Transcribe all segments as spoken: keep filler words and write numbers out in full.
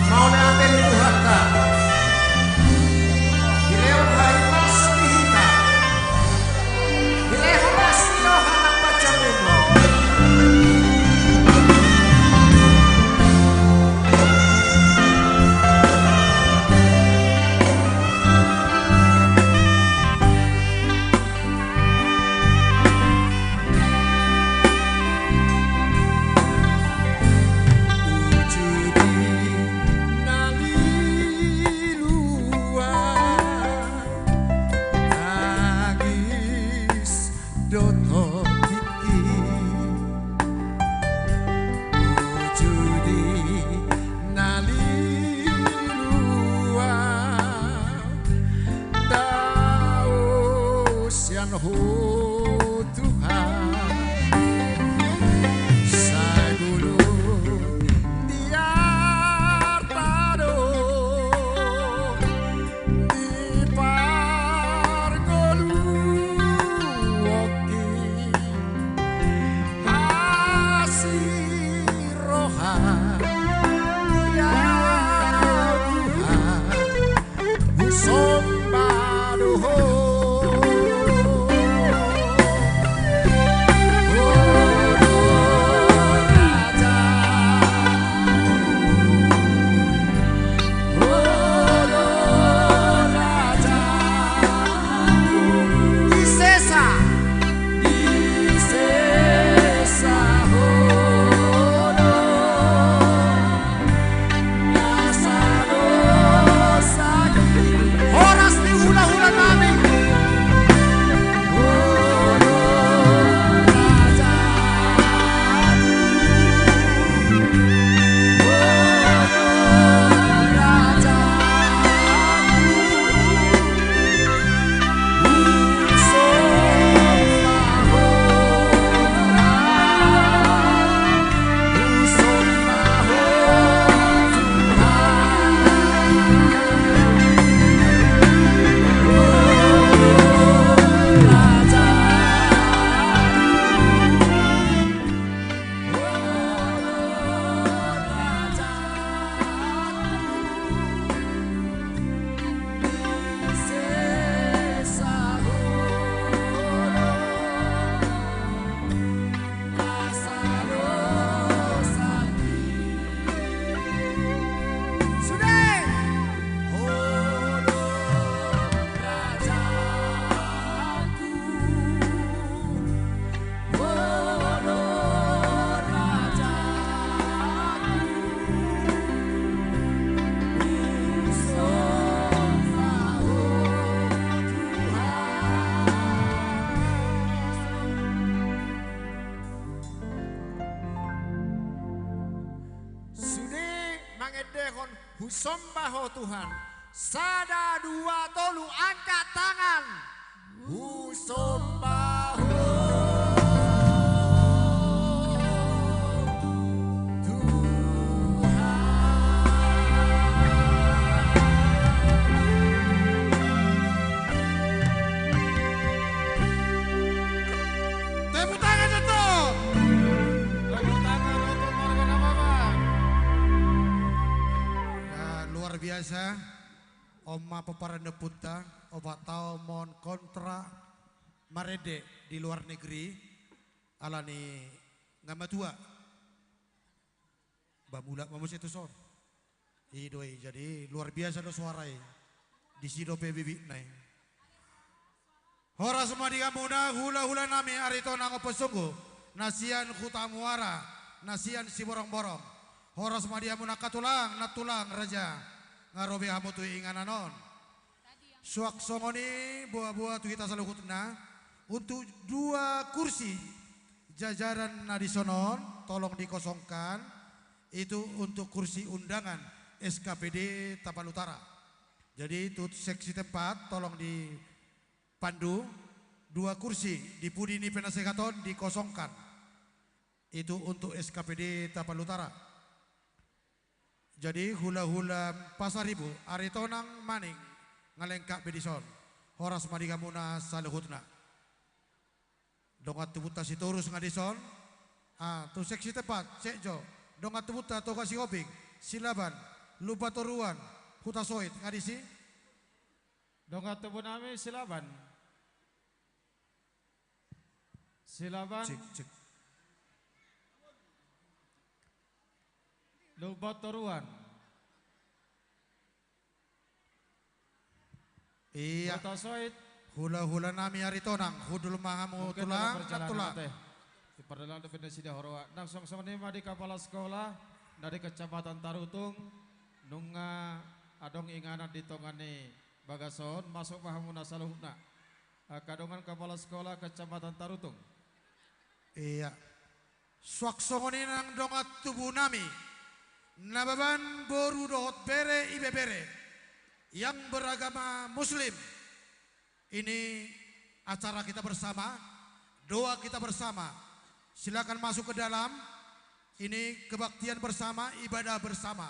Mauliate di Tuhanta. Dilehon hahipason di hita. Dilehon las ni roha nang panjamuna. Uju di na lilu an, tangis do tingki. Uju di na lilu an, dao sian Ho Tuhan, sai bulung di arta do di parngoluonki, asi roha di au Tuhan. Husomba do Ho. Di sesa, di sesa Ho do. Dehon, husomba Ho Tuhan. Sada, dua, tolu, angkat tangan. Husomba Ho Tuhan. Tepuk tangan, Dato. Tepuk tangan untuk Morgan Ababan. Ya, luar biasa. On ma pomparan ni ompunta, opat taon ma on kontrak marende di luar negeri, alani nga matua. Ba mulak ma muse tu son. I do i, jadi luar biasa do suara i. Disi dope bibitna i. Horas ma di hamuna hulahula nami Aritonang Ompu Sunggu, na sian Huta Muara, na sian Siborongborong. Horas ma di hamuna angka tulang, nantulang raja, nga ro be hamu tu inganan on. Suang songon i boaboa tu hita saluhutna, untuk dua kursi jajaran na dison on tolong dikosongkan, itu untuk kursi undangan S K P D Tapal Utara. Jadi tu seksi tempat tolong dipandu, dua kursi di pudi ni penasehat on dikosongkan. Itu untuk S K P D Tapal Utara. Jadi hulahula Pasaribu, Aritonang Maning, nga lengkap be dison. Horas ma di hamuna saluhutna. Dongan tubunta Sitorus nga dison. Ah, tu seksi tempat, sek jo. Dongan tubunta Toga Sihombing, Silaban, Lumban Toruan, Hutasoit, nga disi. Dongan tubu nami Silaban. Silaban. Cek, cek. Lumban Toruan. Iya. Hutasoit. Hulahula nami Aritonang, hundul ma hamu tulang, nantulang. Dipardalan dope nasida huroha. Nang songon i ma di kapala sekolah na di Kecamatan Tarutung, nunga adong inganan di tonga ni bagas on, masuk ma hamuna saluhutna. Angka dongan kapala sekolah Kecamatan Tarutung. Iya. Suang songon i nang dongan tubu nami, Nababan, boru dohot bere, ibebere yang beragama Muslim. Ini acara kita bersama, doa kita bersama. Silakan masuk ke dalam. Ini kebaktian bersama, ibadah bersama.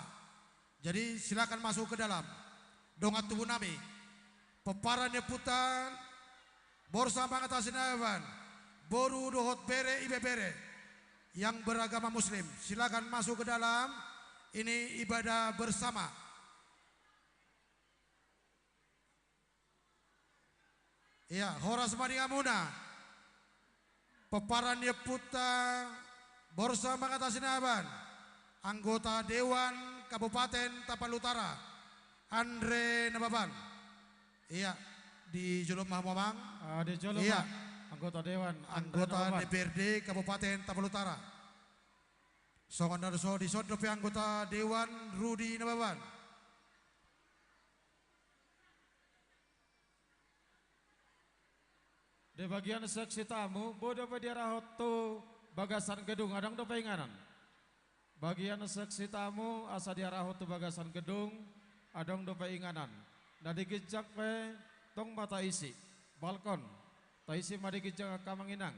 Jadi silakan masuk ke dalam. Dongan tubu nami, pomparan ni ompunta Borsak Mangatasi Nababan, boru dohot bere, ibebere yang beragama Muslim, silakan masuk ke dalam. Ini ibadah bersama. Iya, horas ma di hamuna. Pomparan ni ompunta Borsak Mangatasi Nababan, anggota Dewan Kabupaten Tapal Utara, Andre Nababan. Iya, di jolo ma hamu, Amang. Ah, di jolo ma. Iya. Anggota Dewan, Andre Nababan. Anggota D P R D Kabupaten Tapal Utara. Songon na doso, dison dope anggota Dewan, Rudi Nababan. Di bagian seksi tamu, boi dope diarahon tu bagasan gedung, adong dope inganan. Bagian seksi tamu asa diarahon tu bagasan gedung, adong dope inganan. Na di ginjang pe tong ma taisi, balkon. Taisi ma di ginjang angka amang inang.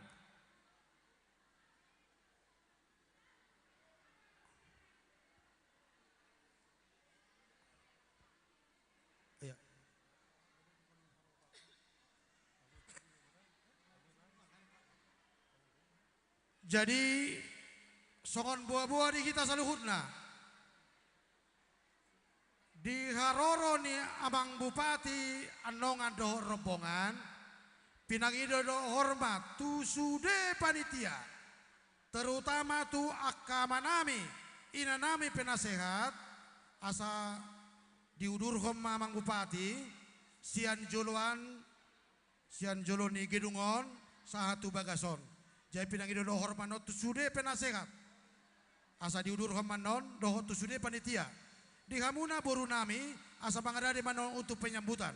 Iya. Jadi, songon boaboa di hita saluhutna. Di haroro ni Amang Bupati, anongan dohot rombongan, pinangido do hormat tu sude panitia, terutama tu angka amanami, inanami penasehat, asa diudurhon ma Amang Bupati sian joloan, sian jolo ni gedung on, sahat tu bagas on. Jadi pinangido do hormat on tu sude penasehat, asa diudurhon ma annon dohot tu sude panitia. Di hamuna borunami, asa mangaradei ma annon untuk penyambutan.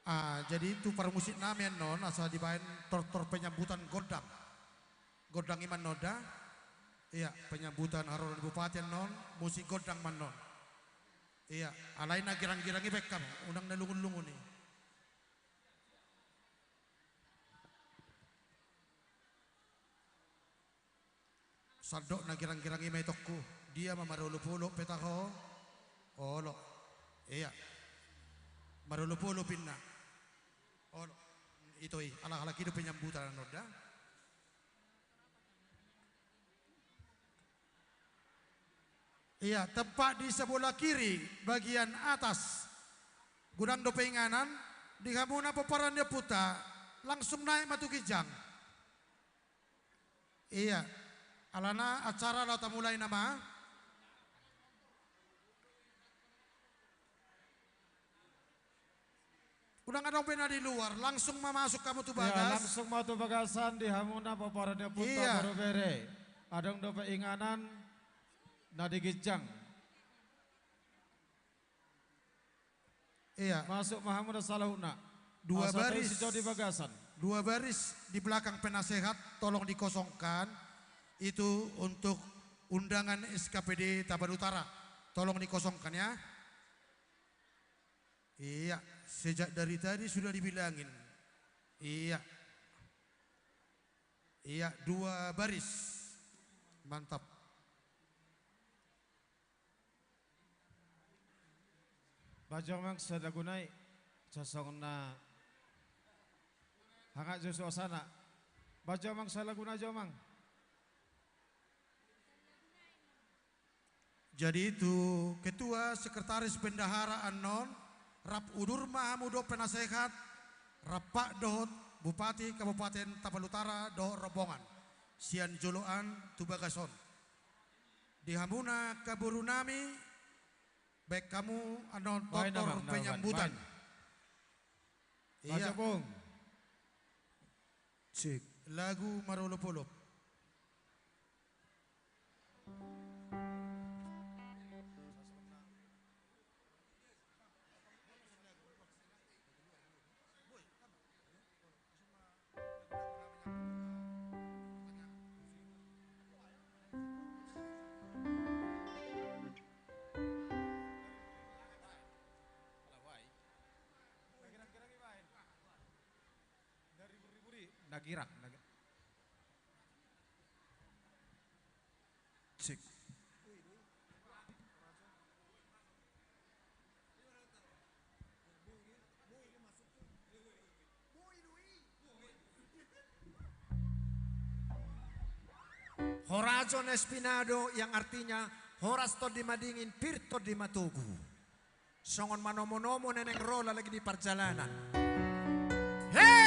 Ah, jadi tu parmusik nami annon, asa dibaen tortor penyambutan gondang. Gondang i ma annon da. Ia, penyambutan haroro ni bupati annon, musik gondang ma annon. Ia, alai na girang-girang i baen hamu, unang na lungun-lungun i. Sandok na girang-girang i ma itongku. Dia ma marolop-olop pe taho? Olo. Ia. Marolop-olop inna. Olo. Ito i, ala-ala i do penyambutan annon da. Ia, tempat di sebelah kiri, bagian atas. Godang dope inganan, di hamuna pomparan ni ompunta, langsung naik ma tu ginjang. Ia, alana acara laho tamulai nama. Unang adong be na di luar, langsung ma masuk hamu tu bagas. Ia, langsung ma tu bagasan di hamuna pomparan ni ompunta. Ia. Boru bere. Adong dope inganan na di ginjang. Iya. Masuk ma hamu na saluhutna. Dua baris. Asa tau si jo di bagasan. Dua baris di belakang penasehat, tolong dikosongkan. Itu untuk undangan S K P D Tapanuli Utara. Tolong dikosongkan, ya. Iya, sejak dari tadi sudah dibilangin. Iya. Iya, dua baris. Mantap. Baen jo amang sada lagu nai, asa songon na hangat jo suasana. Baen jo amang sada lagu nai jo amang. Jadi tu ketua sekretaris bendahara annon, rap udur ma hamu dohot penasehat, rap dohot Bupati Kabupaten Tapanuli Utara dohot rombongan. Sian jolo an tu bagas on. Di hamuna angka boru nami, baen hamu annon tortor penyambutan. Baen, baen. Iya. Baen, Bung. Sip. Lagu marolop-olop. Na girang, na girang. Sik. Horas on espinado, yang artinya horas tondi madingin, pir tondi matogu. Songon manomo-nomo neneng ro lagi di parjalanan. Hea!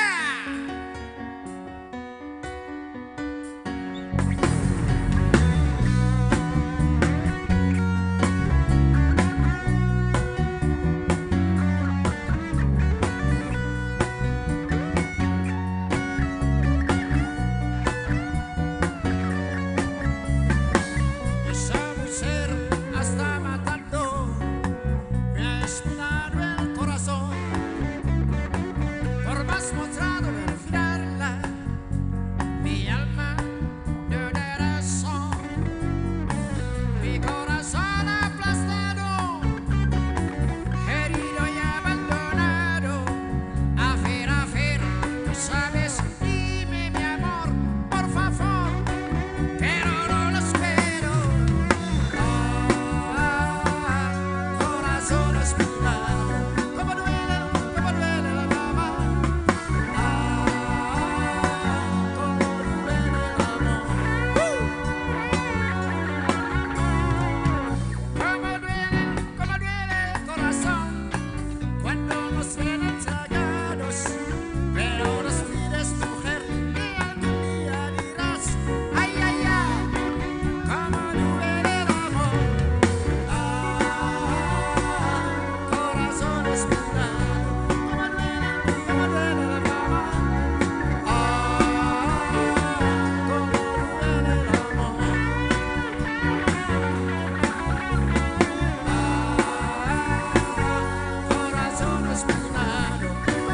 Por más mostrado el final, mi alma no da razón. Mi corazón aplastado, herido y abandonado. A ver, a ver, tú sabes, dime, mi amor, por favor, pero no lo espero. Ah, corazón espinado, cómo duele, cómo duele el amor. Ah, cómo duele el amor. Uh. Cómo duele, cómo duele el corazón. Cuando nos ven entregados, pero nos pides, mujer, y algún día dirás: ay, ay, ay, cómo duele el amor. Ah, corazón espinado, cómo duele, cómo duele el amor. Ah, cómo duele el amor. Corazón espinado, cómo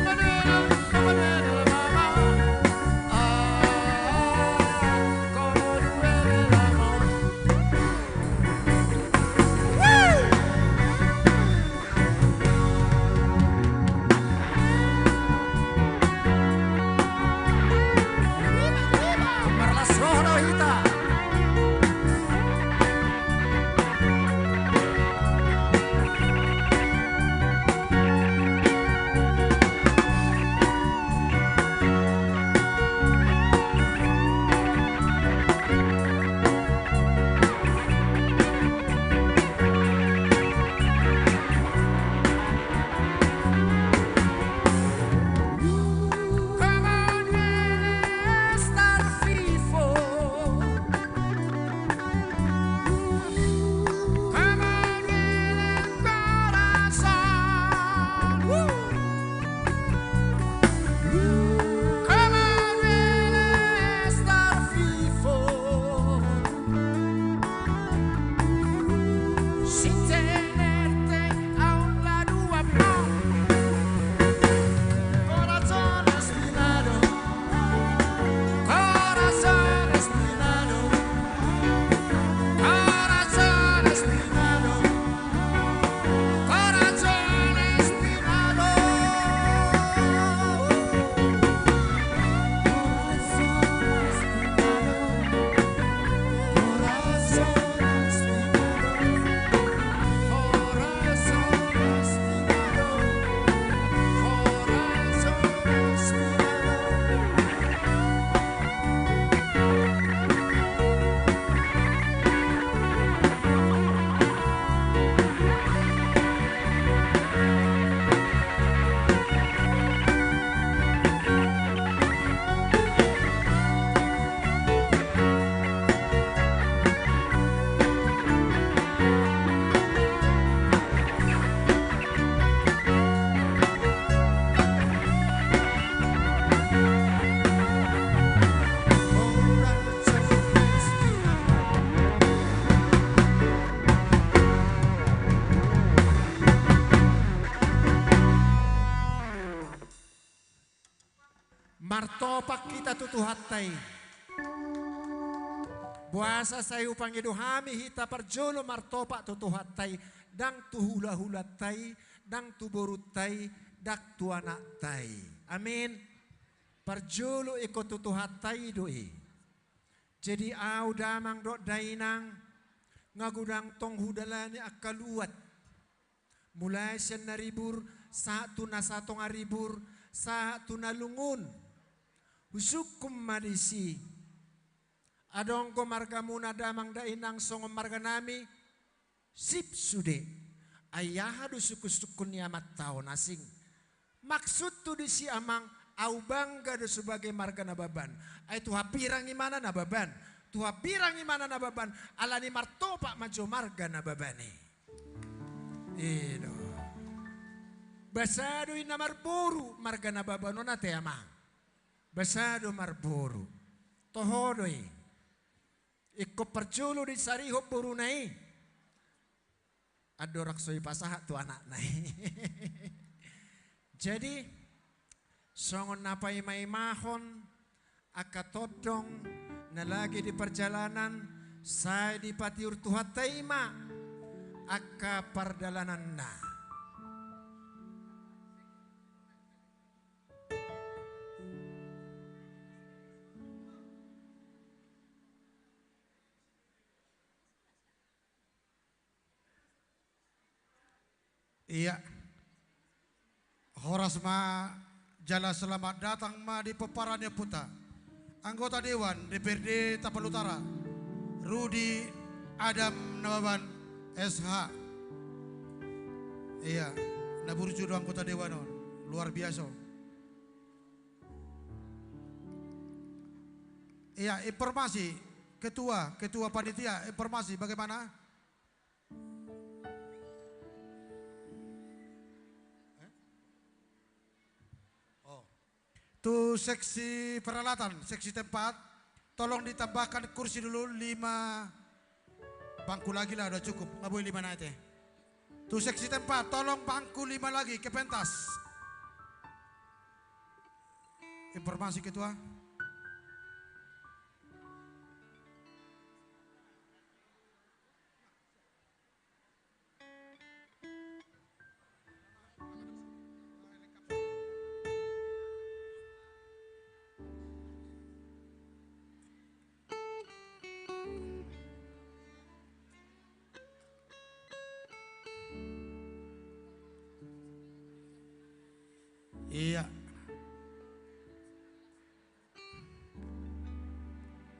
Martopak hita tu Tuhanta i. Boasa sai hupangido hami hita parjolo martopak tu Tuhanta i, ndang tu hulahulanta i, ndang tu borunta i, ndang tu anakta i. Amin. Parjolo ingkon tu Tuhanta i do i. Jadi ahu damang dohot dainang, nga godang tong hudalani angka luat. Mulai sian na ribur, sahat tu na satonga ribur, sahat tu na lungun. Husungkun ma disi. Adong do margamuna damang dainang songon marganami, sip sude. Ai aha do sungkunsungkun ni amanta on asing? Maksudhu disi amang, ahu bangga do sebagai marga Nababan. Ai tu hapirang imana Nababan. Tu hapirang imana Nababan, alani martopak ma jo marga Nababan i. I do. Basa do i na marboru marga Nababan on ate amang. Basa do marboru. Toho do i. Ingkon parjolo disarihon boruna i. Andorang so dipasahat tu anakna i. Jadi, songon na paimaimahon angka tondong na lagi di parjalanan, sai dipatiur Tuhanta i ma angka pardalananna. Ia. Horas ma jala selamat datang ma di pomparan ni ompunta, anggota Dewan D P R D Tapal Utara, Rudi Adam Nababan, S H. Ia, na burju do anggota Dewan on, luar biasa. Ia, informasi, ketua, ketua panitia, informasi bagaimana? Eh? Oh. Tu seksi peralatan, seksi tempat, tolong ditambahkan kursi dulu lima bangku lagi lah, udah cukup, nggak boleh lima naik ya. Tu seksi tempat, tolong bangku lima lagi, kepentas. Informasi ketua. Ia.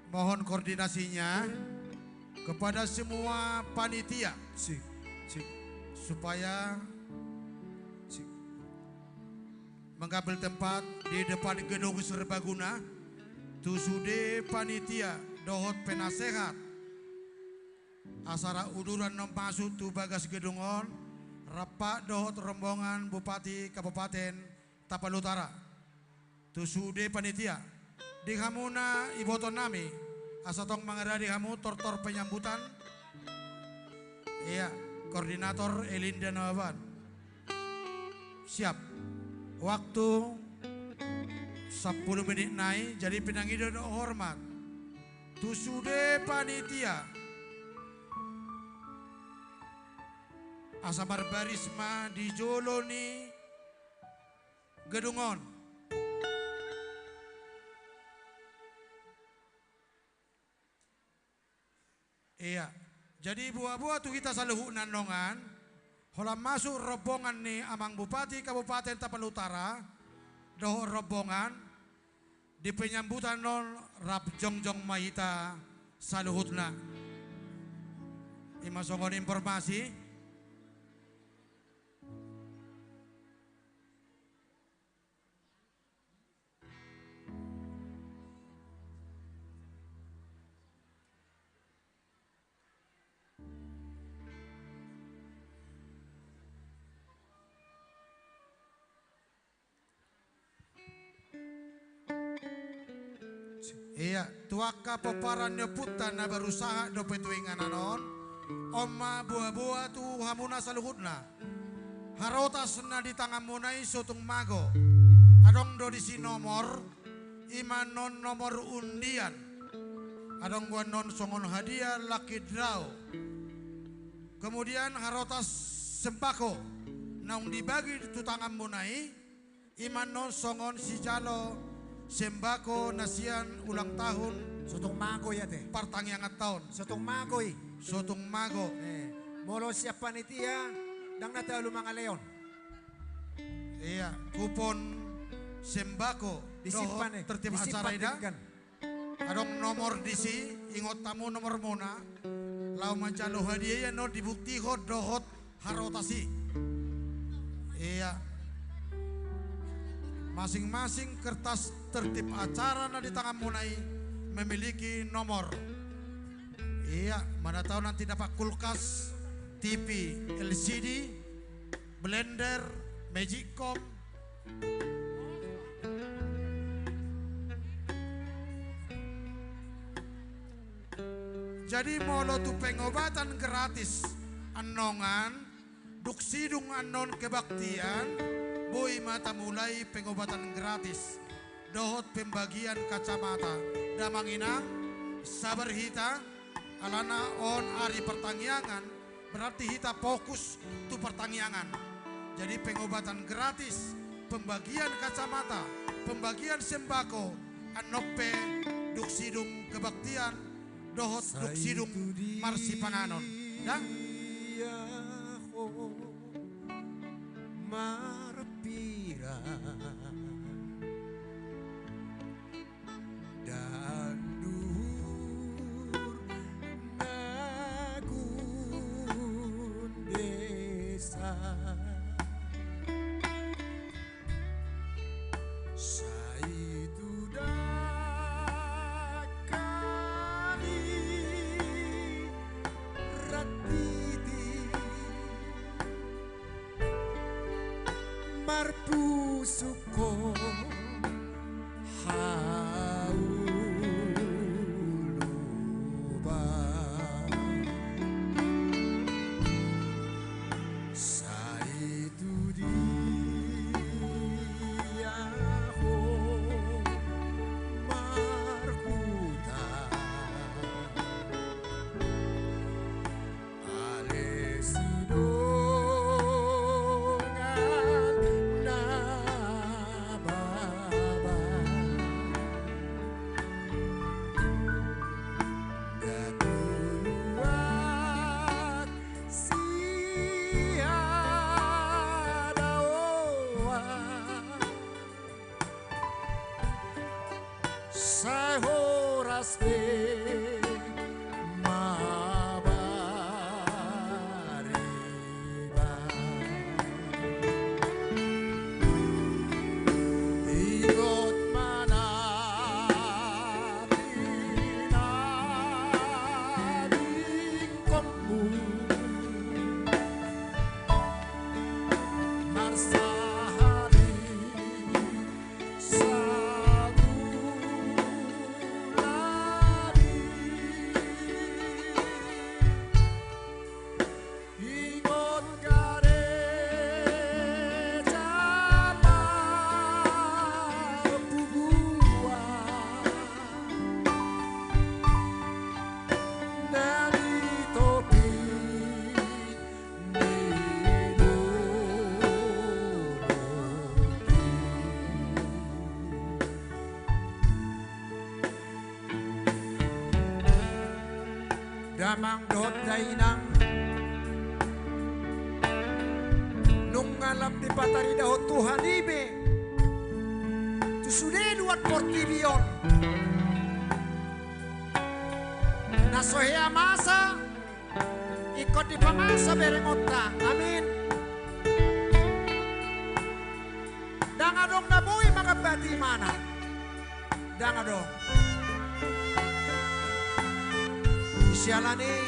Mohon koordinasinya kepada semua panitia. Sip, sip. Supaya, sip, mengambil tempat di depan gedung serbaguna, tu sude panitia dohot penasehat. Asa ra uduran na masuk tu bagas gedung on, rap dohot rombongan Bupati Kabupaten Tapal Utara. Tu sude panitia, di hamuna iboto nami, asa tong mangaradi hamu tortor penyambutan. Ia, koordinator Elinda Nababan. Siap. Waktu sampulu menit nai, jadi pinangido do hormat tu sude panitia. Asa marbaris ma di jolo ni gedung on. Ia. Jadi boa-boa tu hita saluhutna nongan, holan masuk rombongan ni Amang Bupati Kabupaten Tapal Utara, dohot rombongan, di penyambutan on rap jongjong ma hita saluhutna. I ma songon informasi. Ia, tu angka pomparan ni ompunta na baru sahat dope tu inganan on, on ma boa-boa tu hamuna saluhutna. Harotas na di tanganmuna i so tung mago. Adong do disi nomor. I ma annon nomor undian. Adong do annon songon hadiah lucky draw. Kemudian harotas sembako naung dibagi tu tanganmuna i, i ma annon songon sijalo sembako na sian ulang tahun. Sotung mago i ate. Partangianganta on. Sotung mago i. Sotung mago. Eh, molo sian panitia, ndang na talu mangalehon. Ia, kupon sembako. Di simpan, dohot tertib acara i da. Adong nomor disi, ingot hamu nomormuna. Laho manjalo hadiah i annon dibuktihon dohot harotas i. Ia. Masing-masing kertas tertib acara na di tanganmuna i memiliki nomor. Ia, mana tahu nanti dapat kulkas, T V L C D, blender, magicom. Jadi molo tu pengobatan gratis annongan, dung sidung annon kebaktian, boi ma tamulai pengobatan gratis dohot pembagian kacamata. Damang inang, sabar hita, alana on ari partangiangan, berarti hita fokus tu partangiangan. Jadi pengobatan gratis, pembagian kacamata, pembagian sembako, annon pe dung sidung kebaktian, dohot dung sidung marsipanganon. Da? Marpira. Dandur na gundesa. Sai tu dangkali rantiti. Marpusuk ho hau loba. Sai tu dia ho marhuta. Ale sidongan na baba, na tuat sihadaoan. Sai horas be mabariba. Ingot ma na pinadingkonmu. Marsahali sabulan i. Ingot gareja marbubuan. Dari topi ni dolok i. Damang dohot dainang, nunga lam dipataridahon Tuhan i be tu sude luat portibi on. Na so hea masa, ingkon dipamasa berengonta. Amin. Ndang adong na boi mangambat imana. Ndang adong. Siala ni i,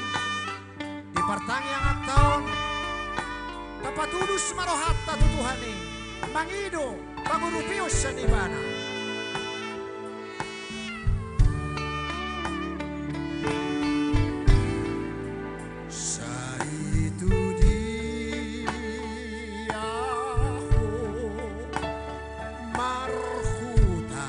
di partangianganta on, tapatulus ma rohanta tu Tuhan i, mangido pangurupion sian Ibana. Sai tu dia ho marhuta.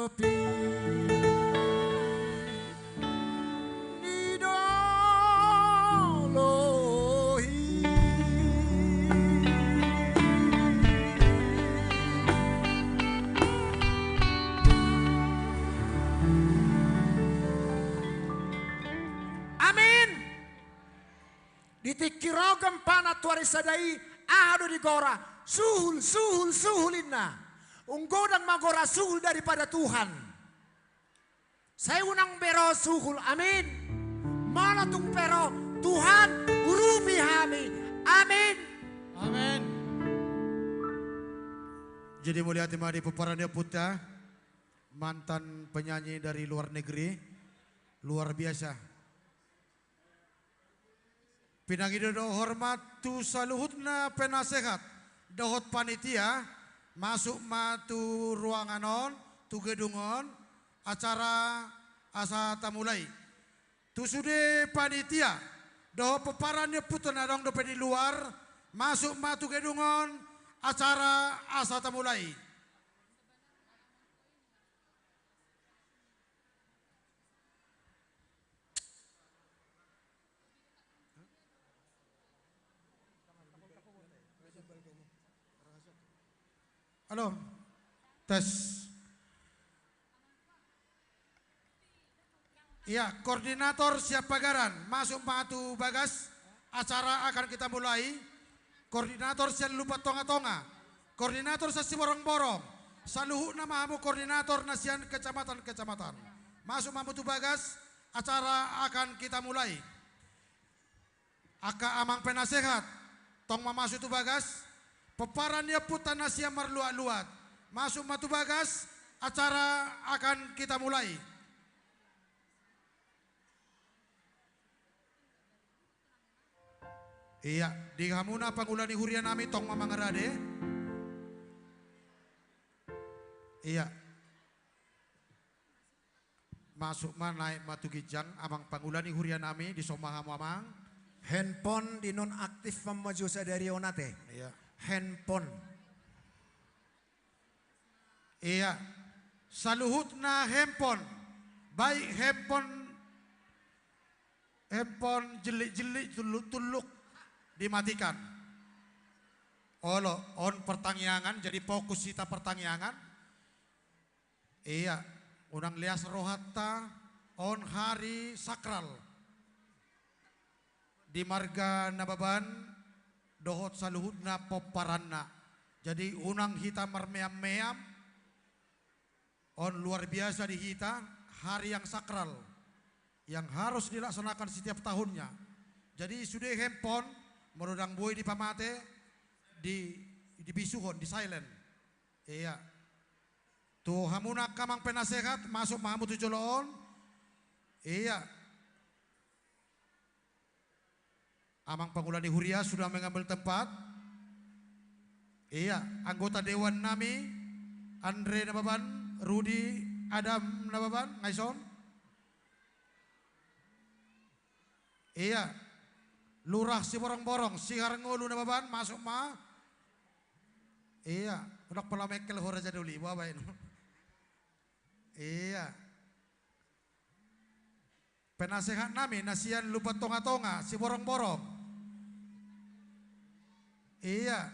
Ni dolok i. Amin. Di tingki rogam panantuari sada i, aha do digora? Suhul, suhul, suhul inna. Unggodang ma gora suhul daripada Tuhan. Sai unang be ro suhul, amin. Molo tung pe ro, Tuhan urupi hami, amin. Amin. Jadi mauliate ma di pomparan ni ompunta, mantan penyanyi dari luar negeri, luar biasa. Pinangido do hormat tu saluhutna penasehat dohot panitia, masuk ma tu ruangan on, tu gedung on, acara asa tamulai. Tu sude panitia dohot pomparan ni ompunta na adong dope di luar, masuk ma tu gedung on, acara asa tamulai. Halo. Tes. Iya, koordinator sian Pagaran, masuk ma tu bagas, acara akan kita mulai. Koordinator sian Lumban Tongatonga, koordinator sian Siborongborong, saluhutna ma hamu koordinator na sian kecamatan-kecamatan. Masuk ma hamu tu bagas, acara akan kita mulai. Angka amang penasehat, tong ma masuk tu bagas, pomparan ni ompunta na sian Marluat-luat. Masuk ma tu bagas, acara akan kita mulai. Iya, di hamuna pangula ni huria nami, tong ma mangarade. Iya. Masuk ma, naek ma tu ginjang, amang pangula ni huria nami, dison ma hamu amang. Handphone di nonaktif ma jo sadari on ate. Iya. Handphone. Iya. Saluhutna handphone. Baik handphone, handphone jellik-jellik, tulluk-tulluk, dimatikan. Olo, on pertangiangan, jadi fokus hita pertangiangan. Iya, unang leas rohanta, on hari sakral. Di marga Nababan, dohot saluhutna pomparanna. Jadi, unang hita marmeam-meam, on luar biasa di hita, hari yang sakral, yang harus dilaksanakan setiap tahunnya. Jadi, sude handphone, molo ndang boi dipamate, di, dibisuhon, di silent. Iya. Tu hamuna angka amang penasehat, masuk ma hamu tu jolo on. Iya. Amang pangula ni huria sudah mengambil tempat. Iya, anggota dewan nami, Andre Nababan, Rudi, Adam Nababan, nga dison. Iya. Lurah Siborongborong, Siharngolu Nababan, masuk ma. Iya, unang pola mengkel ho Raja Doli, boha baen. Iya. Penasehat nami na sian Lumban Tongatonga, Siborongborong. Iya,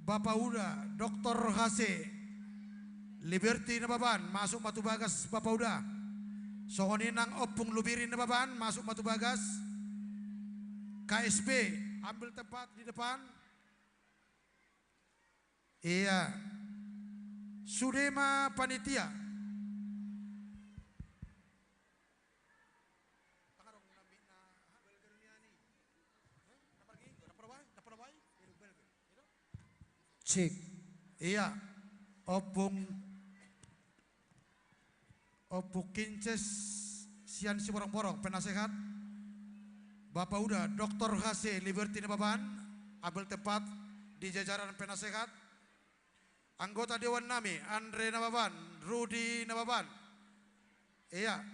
Bapa Uda, Doktor H C, Liberty Nababan, masuk ma tu bagas Bapa Uda. Songon i nang Ompung Lubirin Nababan, masuk ma tu bagas. K S B, ambil tempat di depan. Iya. Sude ma panitia. Cek. Iya, Ompung, Ompung Kinces sian Siborongborong, penasehat. Bapa Uda, Doktor H C, Liberty Nababan, ambil tempat di jajaran penasehat. Anggota dewan nami, Andre Nababan, Rudi Nababan. Iya,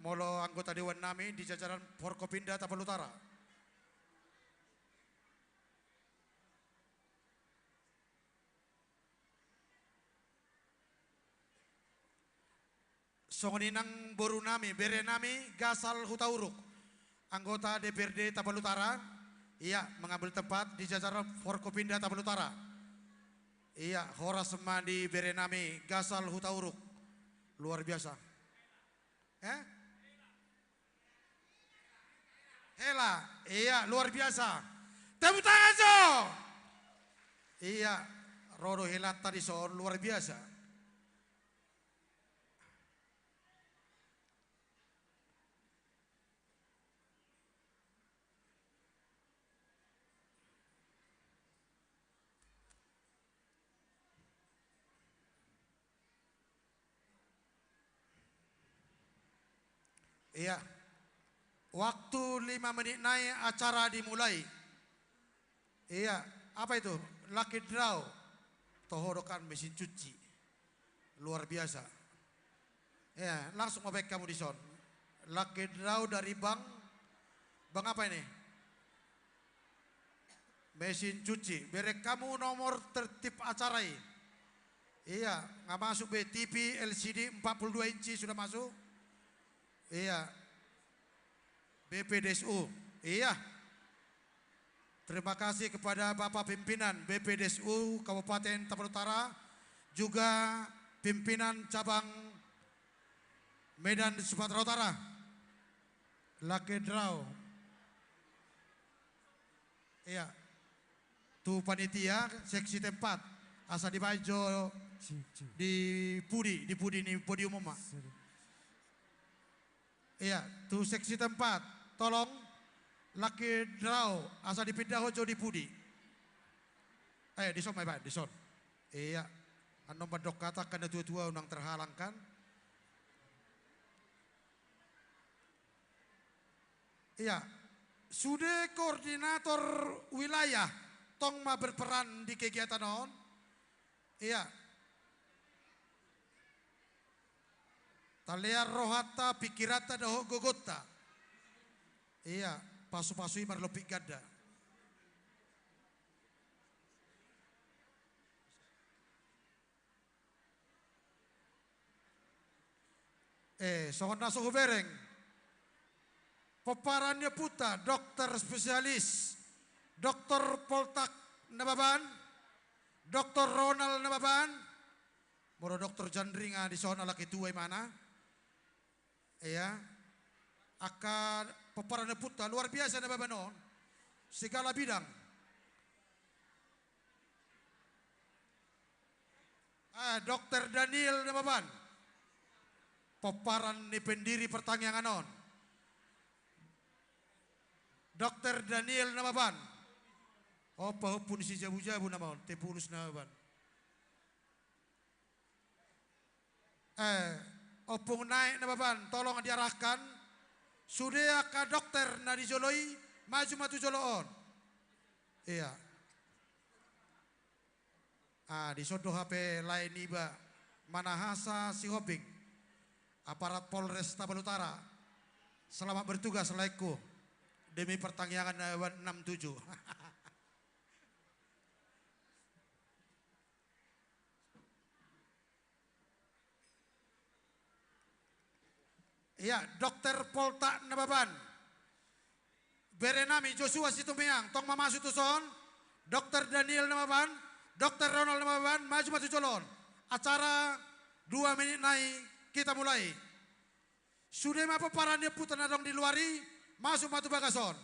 molo anggota dewan nami di jajaran Forkopimda Tapal Utara. Songon i nang boru nami, bere nami, Gasal Hutauruk, anggota D P R D Tapal Utara, ia mengambil tempat di jajar Forkopimda Tapal Utara. Ia horas ma di bere nami, Gasal Hutauruk. Luar biasa. Eh? Hela, ia luar biasa. Tepuk tangan jo. Ia, ro do helanta dison, luar biasa. Ia. Waktu lima menit nai acara dimulai. Ia, apa itu? Lucky draw. Toho do kan mesin cuci. Luar biasa. Ia, langsung ma baen hamu dison. Lucky draw dari bank. Bank apa ini? Mesin cuci. Bereng hamu nomor tertib acara i. Ia, nga masuk be, T V L C D empat puluh dua inci sudah masuk. Ia. B P D S U. Ia. Terima kasih kepada Bapak Pimpinan B P D S U Kabupaten Tapal Utara, juga Pimpinan Cabang Medan Sumatera Utara. Lucky draw. Ia. Tu panitia, seksi tempat. Asa dibaen jo. Sip, sip. Di pudi, di pudi ni podium on ma. Sip. Ia, tu seksi tempat. Tolong, lucky draw, asa dipindahon jo di pudi. Eh, dison ma ibaen, dison. Ia. Annon mandok hata angka na tua-tua, unang terhalang kan. Ia, sude koordinator wilayah tong ma berperan di kegiatan on. Ia. Talean rohanta, pikiranta dohot gogonta. Ia, pasu-pasu i marlompit ganda. Eh, songon na so hubereng. Pomparan ni ompunta, dokter spesialis, Dokter Poltak Nababan, Dokter Ronald Nababan, molo Dokter Jandringa dison ala ketua imana. Ia. Angka pomparan ni ompunta, luar biasa Nababan on. Segala bidang. Ah, Dokter Daniel Nababan. Pomparan ni pendiri partangiangan on. Dokter Daniel Nababan. Opa, ompung ni si jabu-jabu nama on, Tepulus Nababan. Eh, Ompung Naek Nababan, tolong diarahkan. Sude angka dokter na di jolo i, maju ma tu jolo on. Ia. Ah, dison do hape lae niba, Manahasa Sihombing, aparat Polres Tapal Utara. Selamat bertugas, laengku. Demi partangiangan na enam tujuh. Ia, Dokter Poltak Nababan. Bere nami Joshua Situmeang, tong ma masuk tuson. Dokter Daniel Nababan, Dokter Ronald Nababan, maju ma tu jolo on. Acara dua menit nai, kita mulai. Sude ma pomparan ni ompunta na adong di luar i, masuk ma tu bagas on.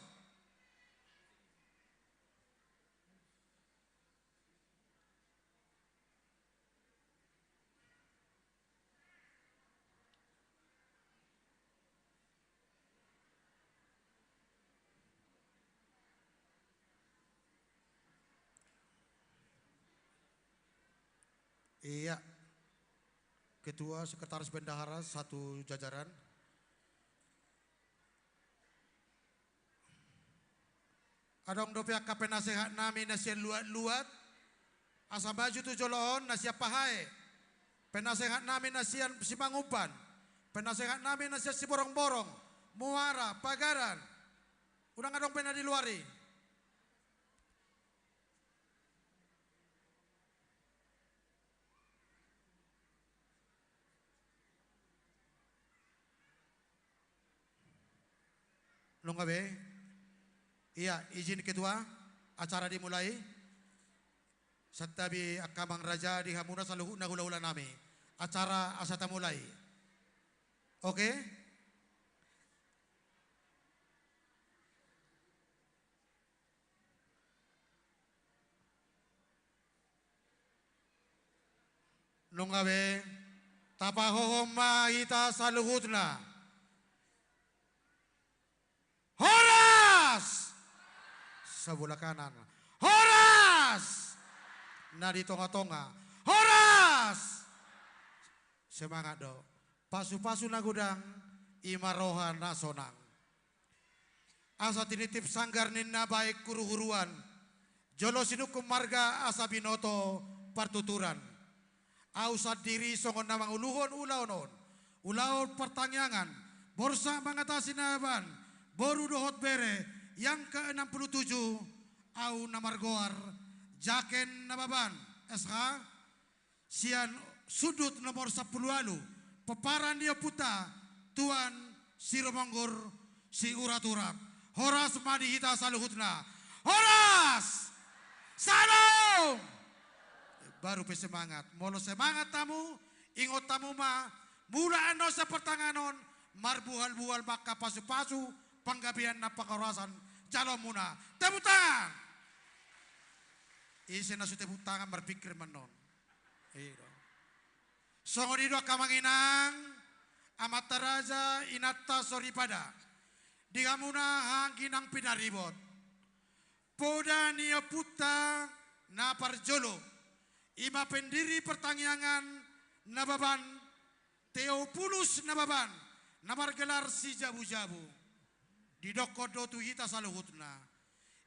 Ia. Ketua, sekretaris bendahara, satu jajaran. Adong dope angka penasehat nami na sian luat-luat, asa maju tu jolo on, na sian Pahae. Penasehat nami na sian Simanguban. Penasehat nami na sian Siborongborong, Muara, Pagaran. Unang adong pe na di luar i. Nunga be? Ia, izin ketua, acara dimulai. Santabi angka amang raja, di hamuna saluhutna hulahula nami. Acara asa tamulai. Oke? Nunga be, tapahohom ma hita saluhutna. Horas! Sabola kanan. Horas! Na di tonga-tonga. Horas! Semangat do. Pasu-pasu na godang, i ma roha na sonang. Asa tinitip sanggar ninna baen huru-huruan, jolo sinungkun marga asa binoto partuturan. Au sandiri songon na manguluhon ulaon on, ulaon partangiangan, Borsak Mangatasi Nababan, boru dohot bere, yang keenam puluh tujuh, au na margoar Jaken Nababan, S H, sian sundut nomor sampulu ualu, pomparan ni ompunta, Tuan Sirumonggur Siurat-urat. Horas ma di hita saluhutna. Horas! Salam! Baru pe semangat. Molo semangat hamu, ingot hamu ma, mulak annon sian partangiangan on, marbuhal-buhal ma angka pasu-pasu, panggabean na panghorasan, jaloonmuna. Tepuk tangan! Ise na so tepuk tangan marpikir ma annon. I do. Songon i do angka amang inang, amanta raja, inanta soripada. Di hamuna angka inang pinaribot. Poda ni ompunta na parjolo, i ma pendiri partangiangan Nababan, Teopulus Nababan, na margelar si Jabu-jabu. Didokkon do tu hita saluhutna.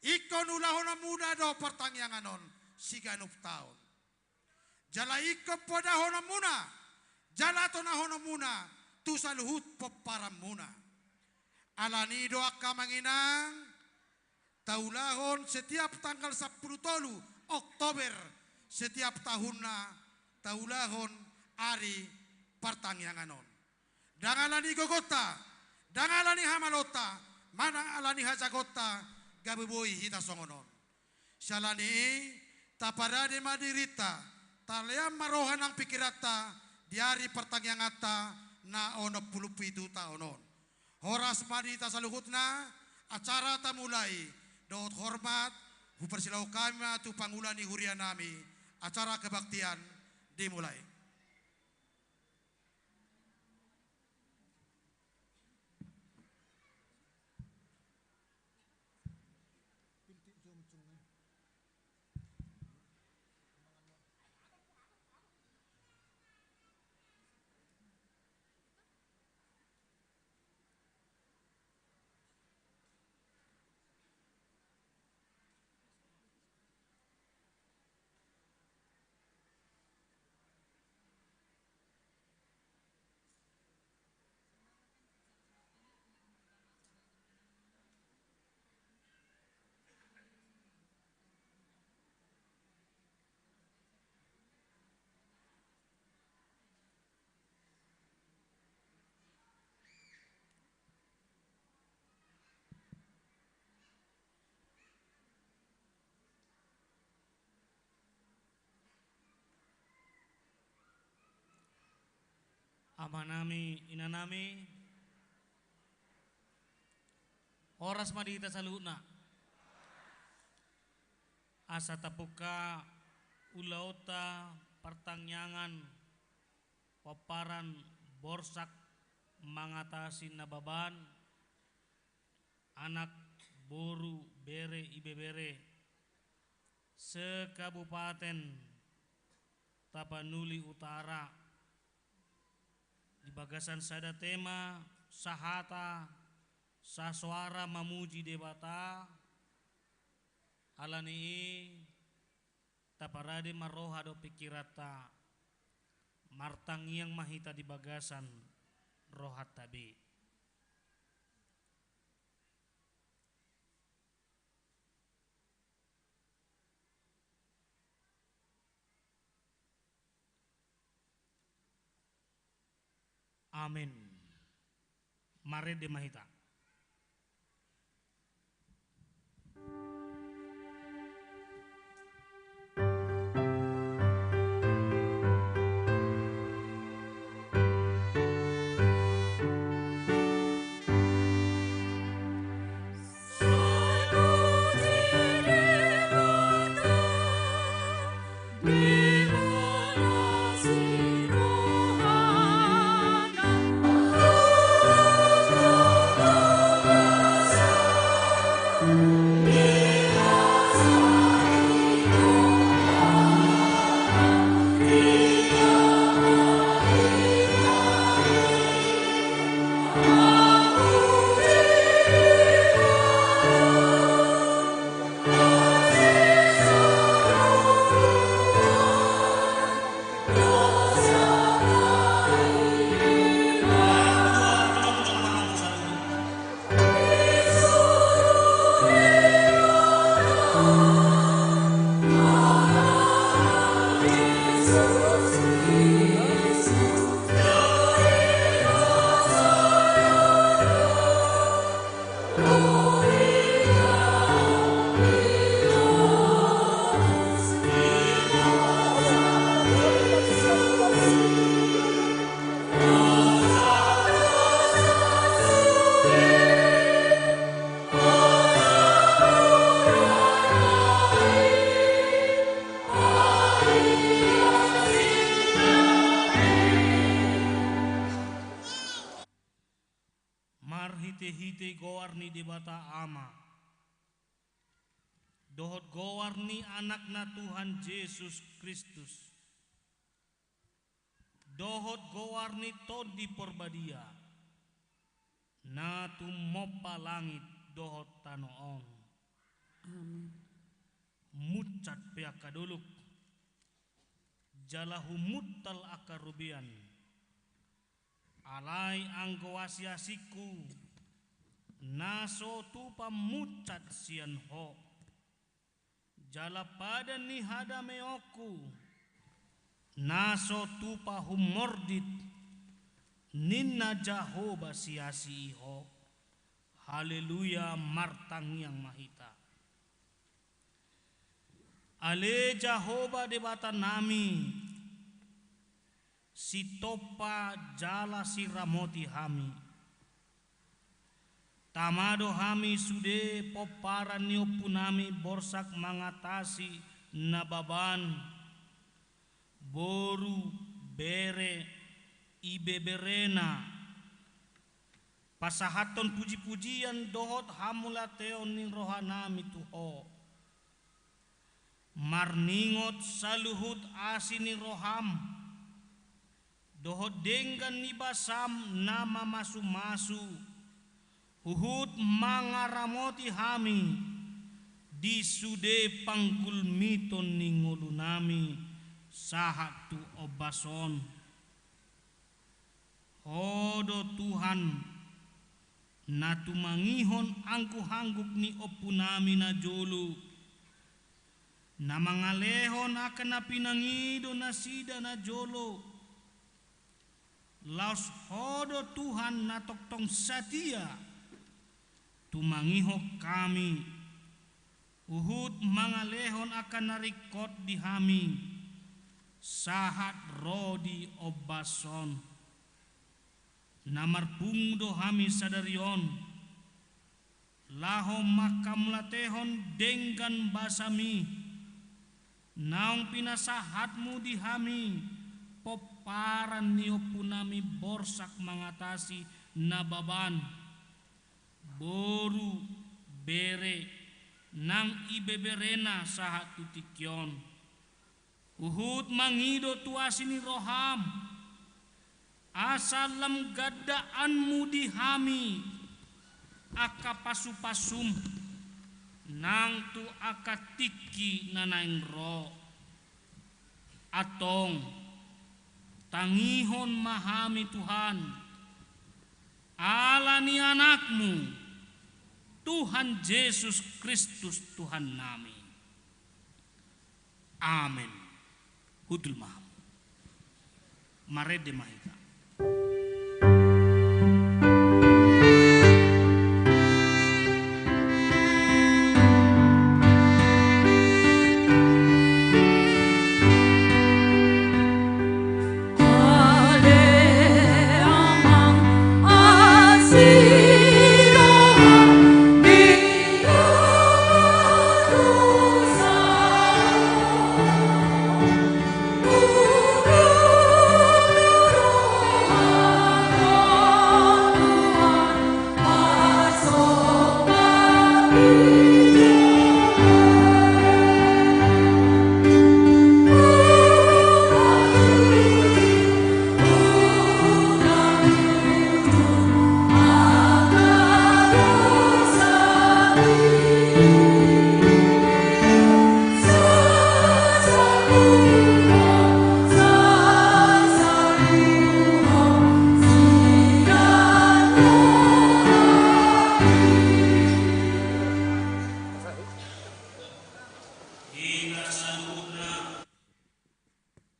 Ingkon ulahononmuna do partangiangan on siganup taon. Jala ingkon podahononmuna, jala tonahononmuna, tu saluhut pomparanmuna. Alani do angka amang inang, taulahon setiap tanggal sampulu tolu Oktober, setiap tahunna, taulahon ari partangiangan on. Ndang alani gogonta, ndang alani hamaloonta, manang alani hajagonta, gabe boi hita songon on. Siala ni i, taparade ma dirinta, talean ma roha nang pikiranta, di ari partangianganta, na onom pulu pitu taon on. Horas ma di hita saluhutna, acara tamulai, dohot hormat, huparsilahon hami ma tu pangula ni huria nami, acara kebaktian dimulai. Amanami, inanami, horas ma di hita saluhutna. Asa tapungka ulaonta partangiangan pomparan Borsak Mangatasi Nababan, anak, boru, bere, ibebere, se-Kabupaten Tapanuli Utara, di bagasan sada tema, sahata, sasoara mamuji Debata, alani i, taparade ma roha dohot pikiranta, martangiang ma hita di bagasan rohanta be. Amen. Marende ma hita. Ama, dohot goar ni Anakna Tuhan Jesus Kristus, dohot goar ni Tondi Porbadia, na tumompa langit dohot tano on. Amen. Munsat pe angka dolok, jala humuntal angka robean. Alai anggo asiasingku, na so tupa munsat sian Ho, jala padan ni hadameonku, na so tupa humordit, ninna Jahowa siasi i Ho. Haleluya, martangiang ma hita. Ale Jahowa Debatanami, sitompa jala siramoti hami. Tama do hami sude pomparan ni ompunami Borsak Mangatasi Nababan, boru, bere, ibeberena, pasahathon pujipujian dohot hamauliateon ni rohanami tu Ho. Marningot saluhut asi ni roham, dohot denggan ni basam na mamasumasu, huhut mangaramoti hami, di sude panggulmiton ni ngolunami, sahat tu ombas on. Ho do Tuhan, na tumangihon angguhangguk ni ompunami najolo, na mangalehon angka na pinangido nasida najolo. Laos Ho do Tuhan na tongtong satia, tumangihon hami, huhut mangalehon angka na ringkot di hami, sahat ro di ombas on. Na marpungu do hami sadari on, laho manghamauliatehon denggan basami, naung pinasahatmu di hami, pomparan ni ompunami Borsak Mangatasi Nababan, boru, bere, nang ibeberena sahat tu tingki on. Huhut mangido tu asi ni roham, asa lam gandaanmu di hami, angka pasupasum, nang tu angka tingki na naeng ro. Antong, tangihon ma hami Tuhan, ala ni Anakmu, Tuhan Jesus Kristus Tuhannami. Amen. Hundul ma hamu. Marende ma hita.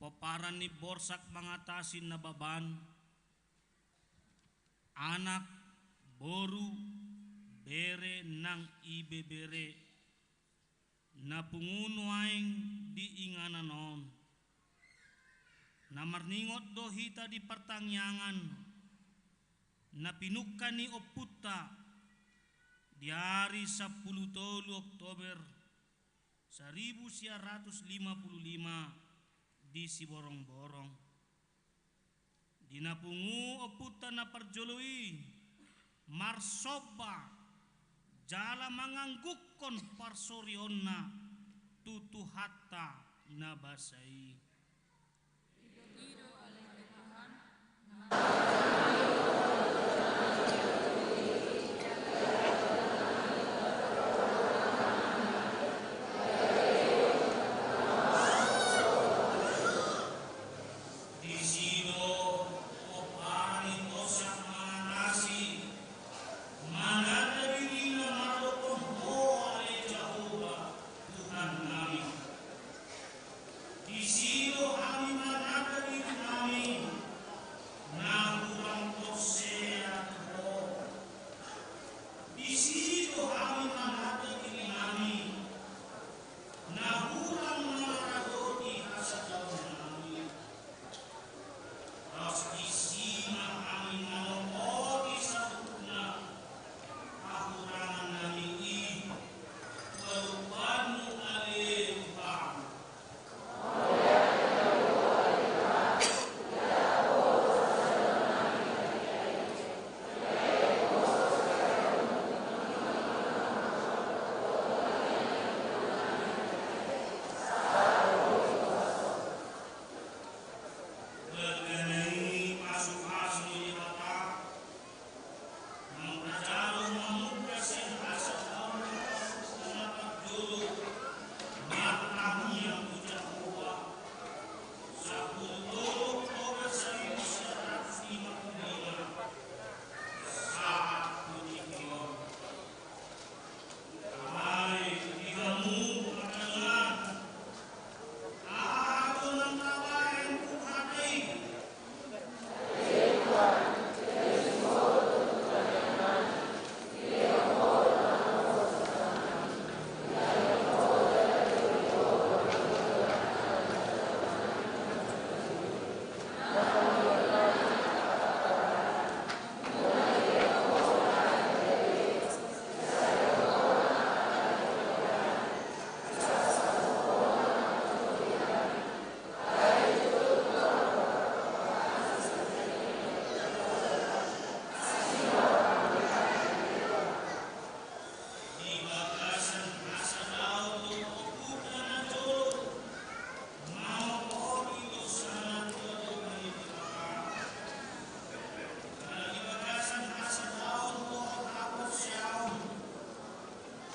Pomparan ni Borsak Mangatasi Nababan, anak, boru, bere nang ibebere, na pungu nuaeng di inganan on. Na marningot do hita di partangiangan na pinungka ni ompunta di ari sampulu tolu Oktober saribu sia ratus lima pulu lima di Siborongborong. Di na pungu ompunta na parjolo i marsomba jala manganggungkon parsorionna tu Tuhanta na basa i. Disi do pomparan ni tosa manganasi, mananda dirina mandok, Ho ale Jahowa, Tuhannami. Disi do hami mananda dirinami, na hurang porsea tu Ho. Disi do hami mananda dirinami, na hurang maradopi hasadaonnami. Laos disi ma hami manopoti saluhutna hahurangannami i, tu adopanmu ale Tuhan. Bagian ni pasupasu ni Debata, naung tajalo mamungka sian hasadaon na parjolo, martangiang tu Jahowa, sampulu tolu oktober saribu sia ratus lima pulu lima, sahat tu tingki on.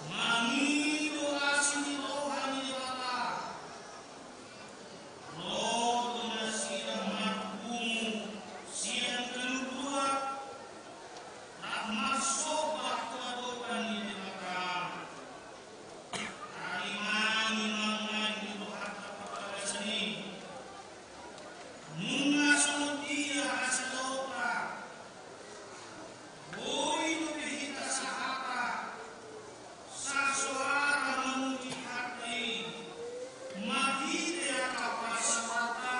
Mangido asi ni roha ni Debata, ro do nasida marpungu sian ganup luat, rap marsomba tu adopan ni Debata. Taringot ma nuaeng tu Tuhanta parbagason i. Nunga songon dia hasadaonta, boi dope hita sahata, sasoara mamuji Tuhanta i, marhite angka parsaoranta.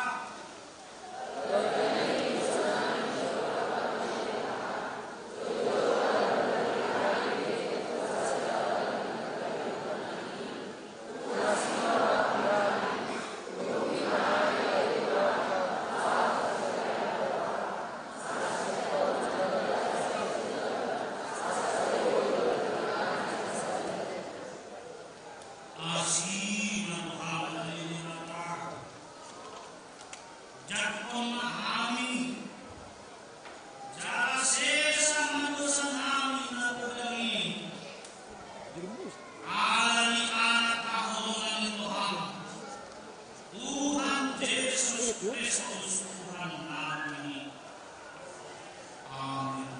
Asi ma roham ale Debata. Jangkon ma hami, jala sesa ma dosanami na godang i. Ala ni Anak haholongan ni roham, Tuhan Jesus Kristus Tuhannami. Amen.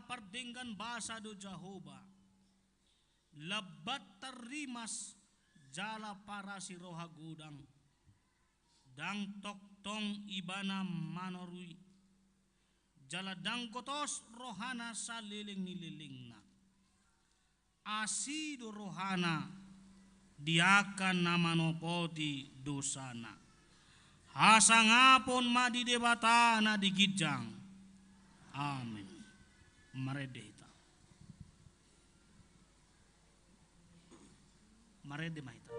Pardenggan basa do Jahowa, lambat tarrimas jala parasi roha godang. Ndang tongtong ibana manorui, jala ndang gotos rohana saleleng ni lelengna. Asi do rohana di angka na manopoti dosana. Hasangapon ma di Debata na di ginjang. Amen. Marende hita. Marende ma hita.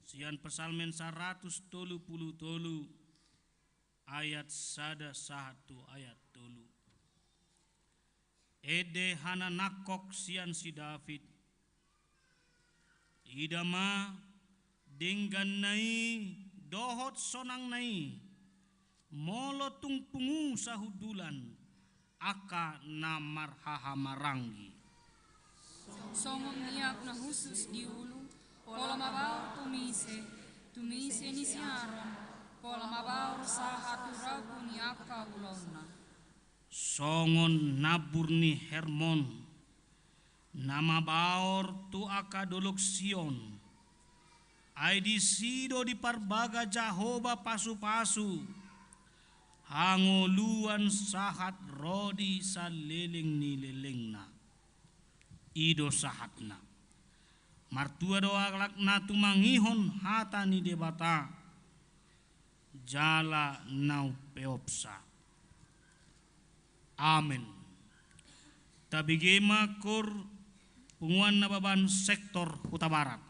Sian Psalmen saratus tolu pulu tolu, ayat sada sahat tu ayat tolu. Ende hananangkok sian si David. Ida ma, dengganna i dohot sonangna i, molo tung pungu sahundulan, angka na marhahamaranggi. Songon miak na hushus di ulu, pola mabaor tumise, tumise ni si Aron, pola mabaor sahat tu rambu ni angka ulaonna. Songon nambur ni Hermon, na mabaor tu angka dolok Sion. Ai disi do diparbaga Jahowa pasupasu, hangoluan sahat ro di saleleng ni lelengna. I do sahatna. Martua do halak na tumangihon hata ni Debata, jala na umpeopsa. Amen. Tabege ma Koor Punguan Nababan sektor Hutabarat.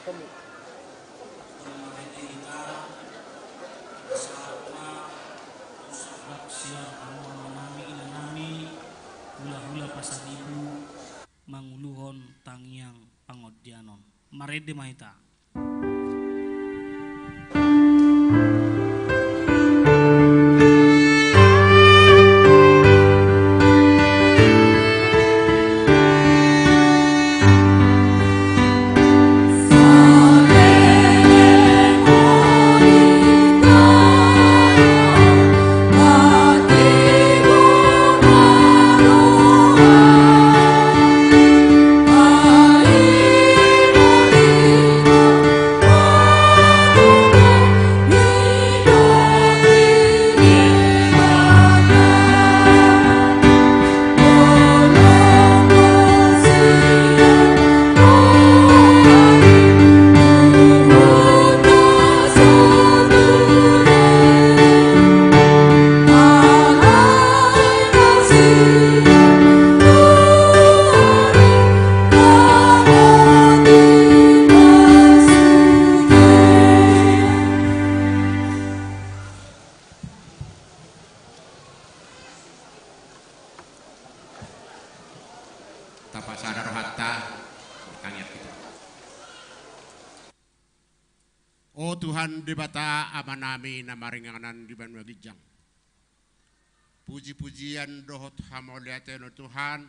Marende hita, sahat ma tu sahat sian hamu amanami, inanami, hulahula pasaribu, manguluhon tangiang pangondian on. Marende ma hita. Tapasada rohanta, martangiang hita. O Tuhan Debata Amanami na maringanan di banua ginjang, puji-pujian dohot hamauliateon, Tuhan,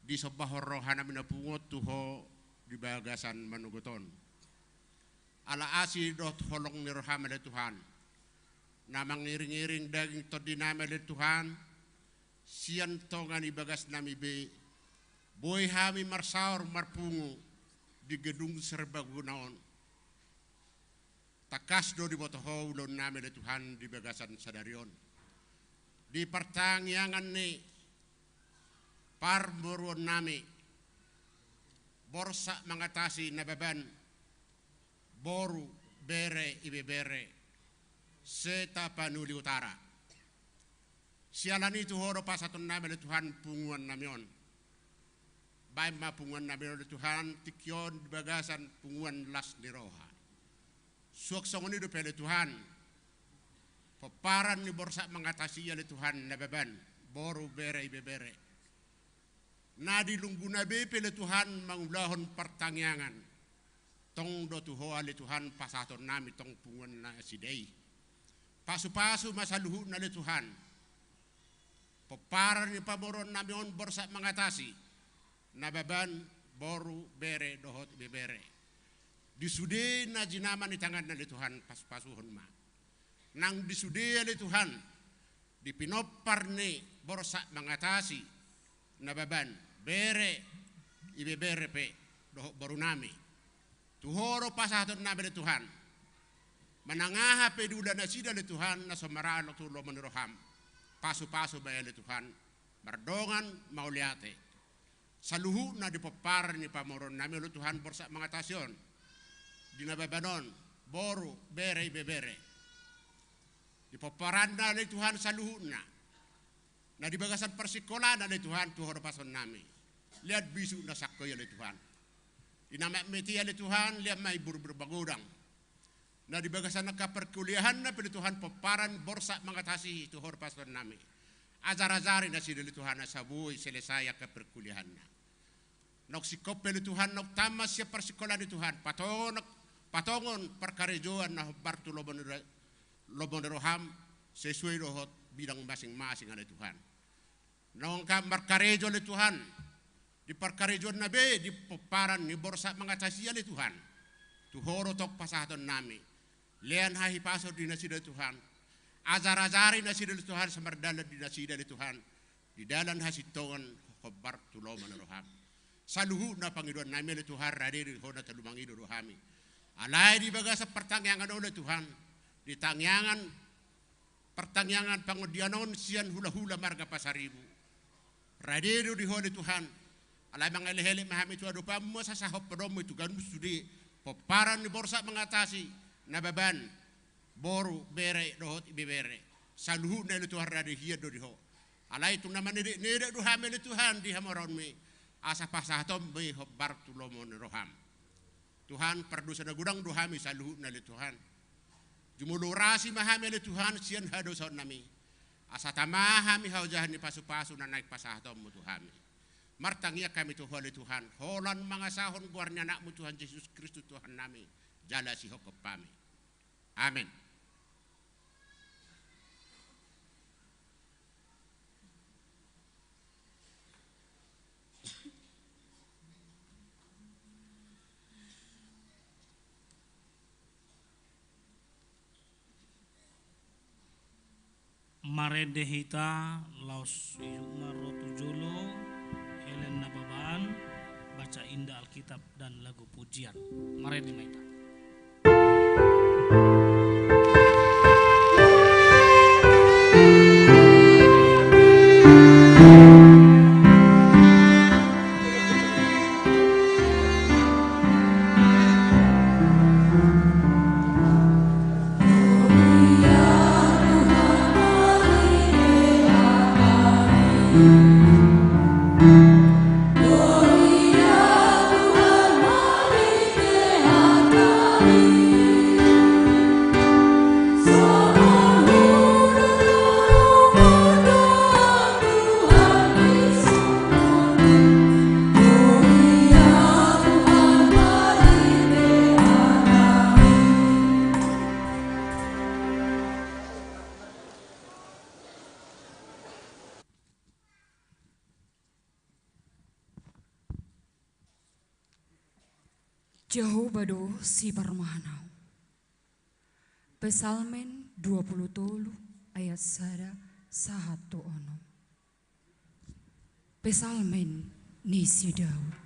disombahon rohanami na pungu on tu Ho di bagasan manogot on. Ala asi dohot holong ni roham, ale Tuhan, na mangiring-iring daging tondinami, ale Tuhan, sian tonga ni bagasnami be, boi hami marsaor marpungu di gedung serbaguna on. Tangkas do diboto Ho ulaonnami, ale Tuhan, di bagasan sadari on. Di partangiangan ni parmoruonnami, Borsak Mangatasi Nababan, boru, bere, ibebere, se-Tapanuli Utara. Siala ni i tu Ho do pasahatonnami, ale Tuhan, punguannami on. Baen ma punguannami on, ale Tuhan, tingki on di bagasan punguan las ni roha. Suang songon i dope, ale Tuhan, pomparan ni Borsak Mangatasi i, ale Tuhan, Nababan, boru, bere, ibebere, na di lungguna be pe, ale Tuhan, mangulahon partangiangan, tong do tu Ho, ale Tuhan, pasahatonnami tong punguan nasida i. Pasu-pasu ma saluhutna, ale Tuhan, pomparan ni pamoruonnami on, Borsak Mangatasi Nababan, boru, bere dohot ibebere. Di sude na jinama ni tanganna, ale Tuhan, pasu-pasuhon ma. Nang di sude, ale Tuhan, di pinompar ni Borsak Mangatasi Nababan, bere, ibebere pe dohot borunami, tu Ho do pasahatonnami, ale Tuhan. Manang aha pe diula nasida, ale Tuhan, na so maralo tu lomo ni roham, pasu-pasu ma i, ale Tuhan, mardongan mauliate. Saluhutna di pomparan ni pamoruonnami, ale Tuhan, Borsak Mangatasi on, di Nababan on, boru, bere, ibebere. Di pomparanna, ale Tuhan, saluhutna na di bagasan parsingkolana, ale Tuhan, tu Ho do pasahatonnami. Lean bisuk na sangko i, ale Tuhan. Di na matmet i, ale Tuhan, lean ma i burbur magodang. Na di bagasan angka parkuliahanna pe, ale Tuhan, pomparan Borsak Mangatasi, tu Ho do pasahatonnami. Ajar-ajari nasida, ale Tuhan, asa boi selesai angka parkuliahanna. Naung singkop pe, ale Tuhan, naung tamat sian parsingkolaan i, Tuhan, patongon, patongon parkarejoan na hombar tu lomo ni ro-, lomo ni roham, sesuai dohot bidang masing-masing, ale Tuhan. Naung angka markarejo, ale Tuhan, di parkarejoanna be di pomparan ni Borsak Mangatasi i, ale Tuhan, tu Ho do tong pasahatonnami. Lean hahipason di nasida, ale Tuhan. Ajar-ajari nasida, ale Tuhan, asa mardalan di nasida, ale Tuhan, di dalan hasintongan hombar tu lomo ni roham. Saluhutna pangidoannami, ale Tuhan, rade do di Ho, na talu mangido do hami. Alai di bagasan partangiangan on, ale Tuhan, di tangiangan, partangiangan pangondian on sian hulahula marga Pasaribu, rade do di Ho, ale Tuhan. Alai mangelekelek ma hami tu adopanmu, asa sahat padomu i tu ganup sude pomparan ni Borsak Mangatasi Nababan, boru, bere dohot ibebere. Saluhutna, ale Tuhan, rade hian do di Ho. Alai tung na manedek-nedek do hami, ale Tuhan, di hamoraonmi, asa pasahatonmu i hombar tu lomo ni roham. Tuhan, pardosa na godang do hami saluhutna ale Tuhan. Jumolo urasi ma hami ale Tuhan sian hadosaonnami, asa tama hami haojahan ni pasupasu na naeng pasahatonmu tu hami. Martangiang hami tu Ho ale Tuhan, holan mangasahon goar ni Anakmu Tuhan Jesus Kristus Tuhannami, jala sihophop hami. Amen. Marende hita laos ihut ma ro tu jolo, Helen Nababan, baca indah Alkitab dan lagu pujian. Marende ma hita. Jahowa do siparmahan au. Psalmen dua pulu tolu ayat sada sahat tu onom. Psalmen ni si Daud.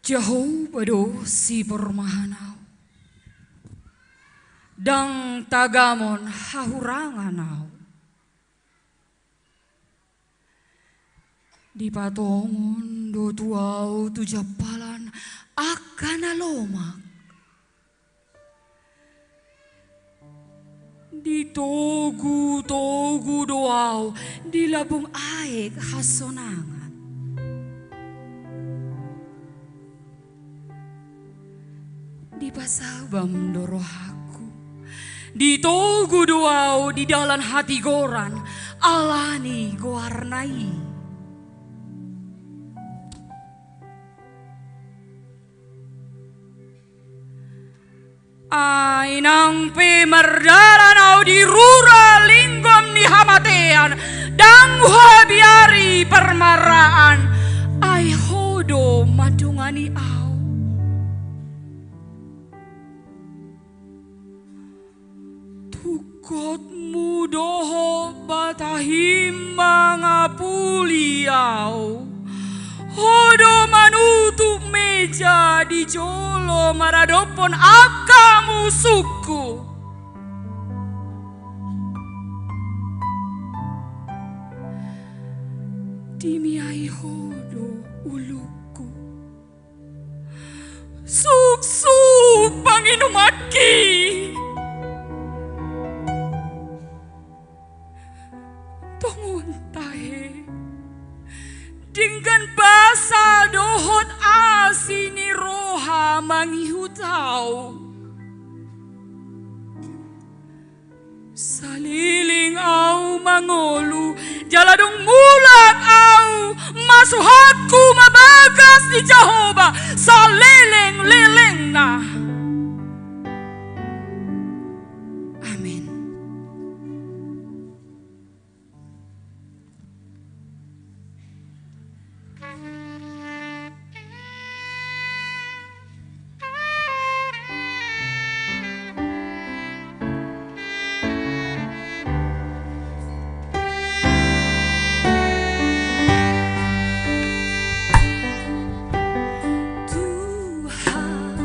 Jahowa do siparmahan au. Ndang tagamon hahurangan au. Dipatongon do tu au tu jampalan angka na lomak. Ditogutogu do au di labung aek hasonangan. Dipasabam do rohangku. Ditogu do au di dalan hatigoran, ala ni goarna i. Ai nang pe mardalan au di rura linggom ni hamatean, ndang huhabiari parmaraan, ai Ho do mandongani au. Tungkotmu dohot batahim mangapuli au. Ho do manutup meja di jolo maradophon angka musungku. Dimiai Ho do ulungku. Suksuk panginumanki. Tongon tahe, denggan basa dohot asi ni roha mangihut au. Saleleng au mangolu, jala dung mulak au, masuhakku ma bagas ni Jahowa saleleng-lelengna. Amen. Tuhan,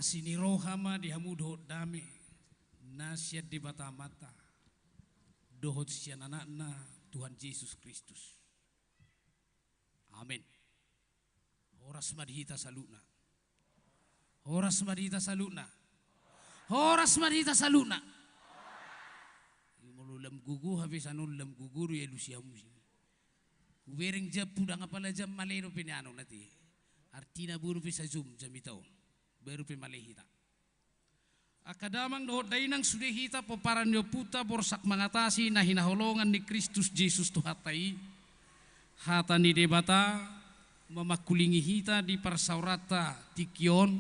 Asi ni roha ma di hamu dohot dame na sian Debata Amanta dohot sian Anakna Tuhan Jesus Kristus. Amen. Horas ma di hita saluhutna. Horas ma di hita saluhutna. Horas ma di hita saluhutna. Molo lam gogo hape, sanon lam gogo do i alusi hamu sini. Hubereng jambu, ndang apala jam male dope ni anon ate. Artina boru pe sajom jamita on, baru pe male hita. Angka damang dohot dainang, sude hita pomparan ni ompunta Borsak Mangatasi na hinaholongan ni Kristus Jesus Tuhanta i. Hata ni Debata ma mangkulingi hita di parsaoranta tingki on,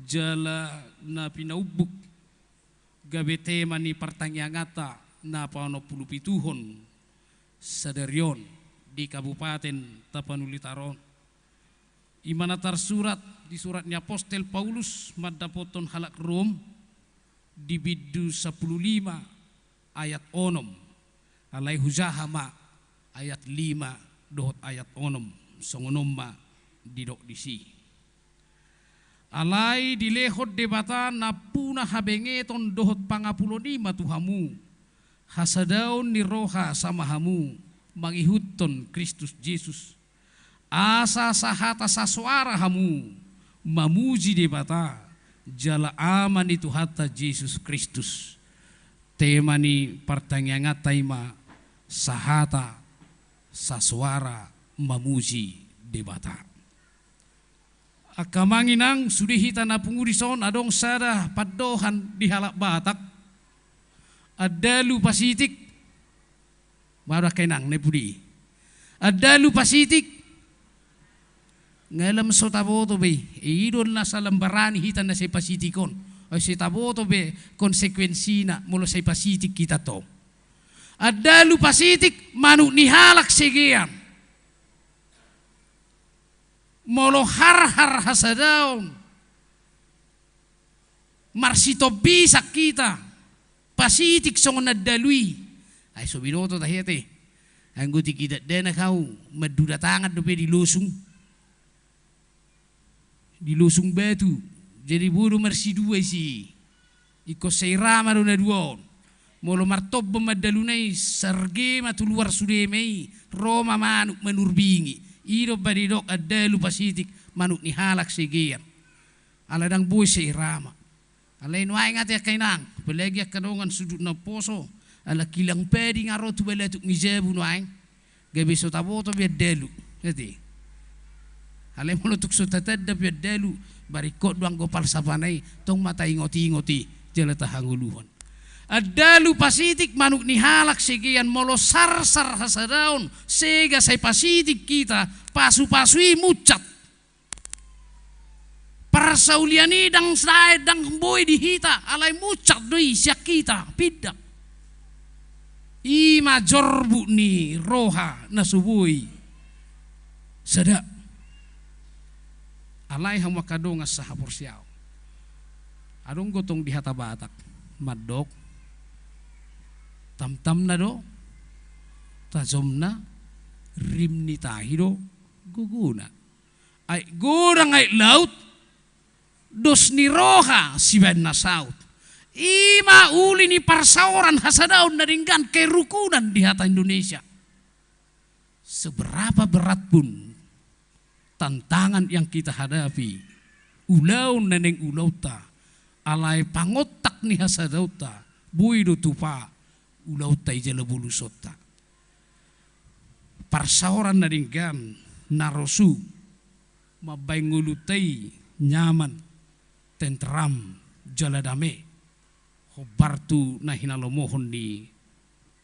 jala na pinaumbuk gabe tema ni partangianganta na paonom pulu pituhon sadari on di Kabupaten Tapanuli Taro on. I ma na tarsurat di surat ni apostel Paulus mandapothon halak Rom, di bindu sampulu lima ayat onom. Alai hujaha ma ayat lima dohot ayat onom, songon on ma didok disi. Alai dilehon Debata nampuna habengeton dohot pangapulon i ma tu hamu, hasadaon ni roha sama hamu mangihuthon Kristus Jesus. Asa sahata sasoara hamu mamuji Debata, jala Ama ni Tuhanta Jesus Kristus. Tema ni partangianganta i ma sahata sasoara mamuji Debata. Angka amang inang, sude hita na pungu dison, adong sada pandohan di halak Batak. Andalu pasitik. Baru angka inang, na pudi. Andalu pasitik. Nga lam so taboto be. I do na so lam barani hita na sai pasitik on. Ai so taboto be konsekuensina molo sai pasitik hita to. Andalu pasitik manuk ni halak segean. Molo harhar hasadaon, marsitobbisan hita, pasitik songon andalu i. Ai so binoto tahe ate. Anggo tingki dakdanak au, manduda tangan dope di losung. Di losung batu. Jadi boi do marsidua isi. Ingkon sai ra ma do na dua on. Molo martomba mandaluna i, sarge ma tu luar sude ma i, ro ma manuk manurbingi. I do umbahen didok andalu pasitik, manuk ni halak segean. Ala ndang boi sai ra ma. Alai nuaeng ate angka inang, apalagi angka dongan sundut na poso, ala kilang padi nga ro tu balatuk ni jabu nuaeng. Gabe so taboto be andalu, ate. Alai molo tung so tatanda pe andalu, baringkot do anggo palsapana i, tong ma taingot-ingot i, jala tahangoluhon. Andalu pasitik manuk ni halak segean, molo sarsar hasadaon, sega sai pasitik hita, pasu-pasu i munsat. Parsaulian i ndang sae, ndang boi di hita, alai munsat do i sian hita, pinda. I ma jorbut ni roha na so boi sada. Alai hamu angka dongan sahaporseaon. Adong gotong di hata Batak mandok, tamtamna do tajomna, rim ni tahi do gogona. Aek godang aek laut, dos ni roha sibaen na saut. I ma uli ni parsaoran hasadaon na denggan, kerukunan di hata Indonesia. Seberapa berat pun tantangan yang kita hadapi, ulaon na naeng ulaonta, alai pangontak ni hasadaonta, boi do tupa ulaonta i jala bolusonta. Parsaoran na denggan, na rosu, mambaen ngolunta i nyaman, tentram, jala dame, hombar tu na hinalomohon ni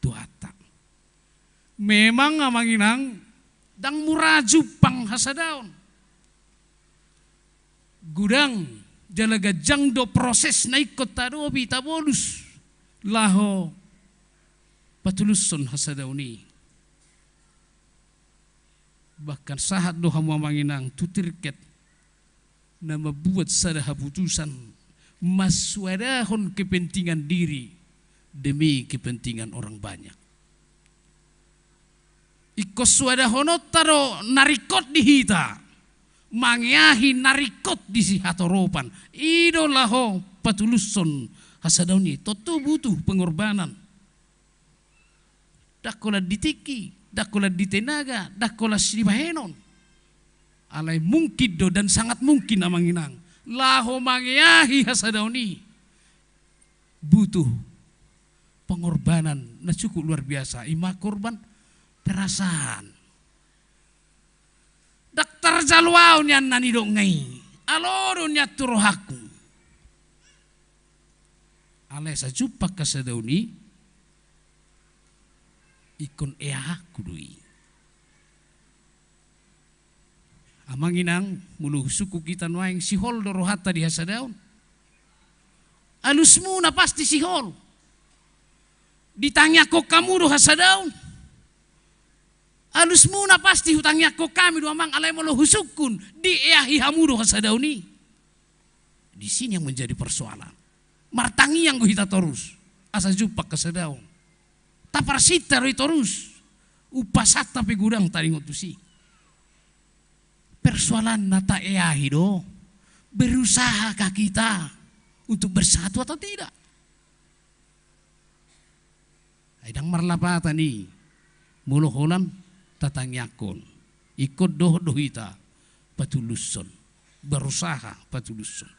Tuhanta. Memang amang inang, ndang mura jumpang hasadaon. Godang jala ganjang do proses na ingkon taadopi, tabolus, laho patulushon hasadaon i. Bahkan sahat do hamu amang inang tu tingkat na mambuat sada haputusan, mansuadahon kepentingan diri demi kepentingan orang banyak. Ingkon suadahononta do na ringkot di hita. mangeahi na ringkot di sihatoropan. I do laho patulushon hasadaon i, tontu butuh pengorbanan. Ndang holan di tingki, ndang holan di tenaga, ndang holan sibahenon. Alai mungkin do dan sangat mungkin, amang inang, laho mangeahi hasadaon i butuh pengorbanan na cukup luar biasa, i ma korban perasaan. Ndang tarjalo au nian na nidok nga i, alo do nian tu rohangku. Alai asa jumpang hasadaon i, ingkon eahanku do i. Amang inang, molo husungkun hita nuaeng, sihol do rohanta di hasadaon. Alusmuna pasti sihol. Ditangiangkon hamu do hasadaon. Alusmuna pasti hutangiangkon hami do, amang, alai molo husungkun, dieahi hamu do hasadaon i. Di sini yang menjadi persoalan. Martangiang do hita torus asa jumpang hasadaon. Taparsinta do i torus. Umpasanta pe godang taringot tusi. Persoalanna taeahi do. Berusahakah kita untuk bersatu atau tidak? Ai ndang marlapatan i molo holan tatangiangkon. Ingkon dohot do hita patulushon, berusaha patulushon.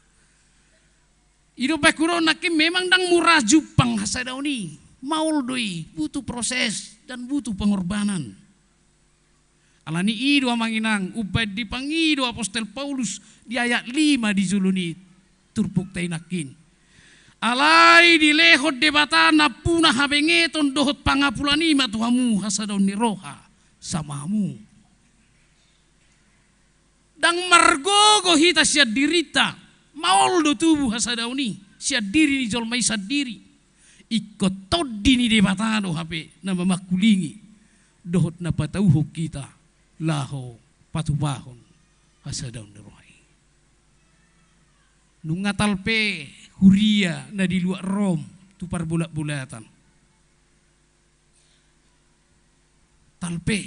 I do baen hudok nangkin, memang ndang mura jumpang hasadaon i. Maol do i, butuh proses dan butuh pengorbanan. Alani i do, amang inang, umbaen dipangido apostel Paulus di ayat lima di jolo ni turpukta i nangkin. Alai dilehon Debata nampuna habengeton dohot pangapulan i ma tu hamu hasadaon ni roha sama hamu. Ndang margogo hita sian dirinta, maol do tubu hasadaon i sian diri ni jolma i sandiri. Ingkon tondi ni Debata do hape na mamangkulingi dohot na patauhon hita laho patupahon hasadaon ni roha i. Nunga talpe huria na di luat Rom tu parbolatbolatan. Talpe.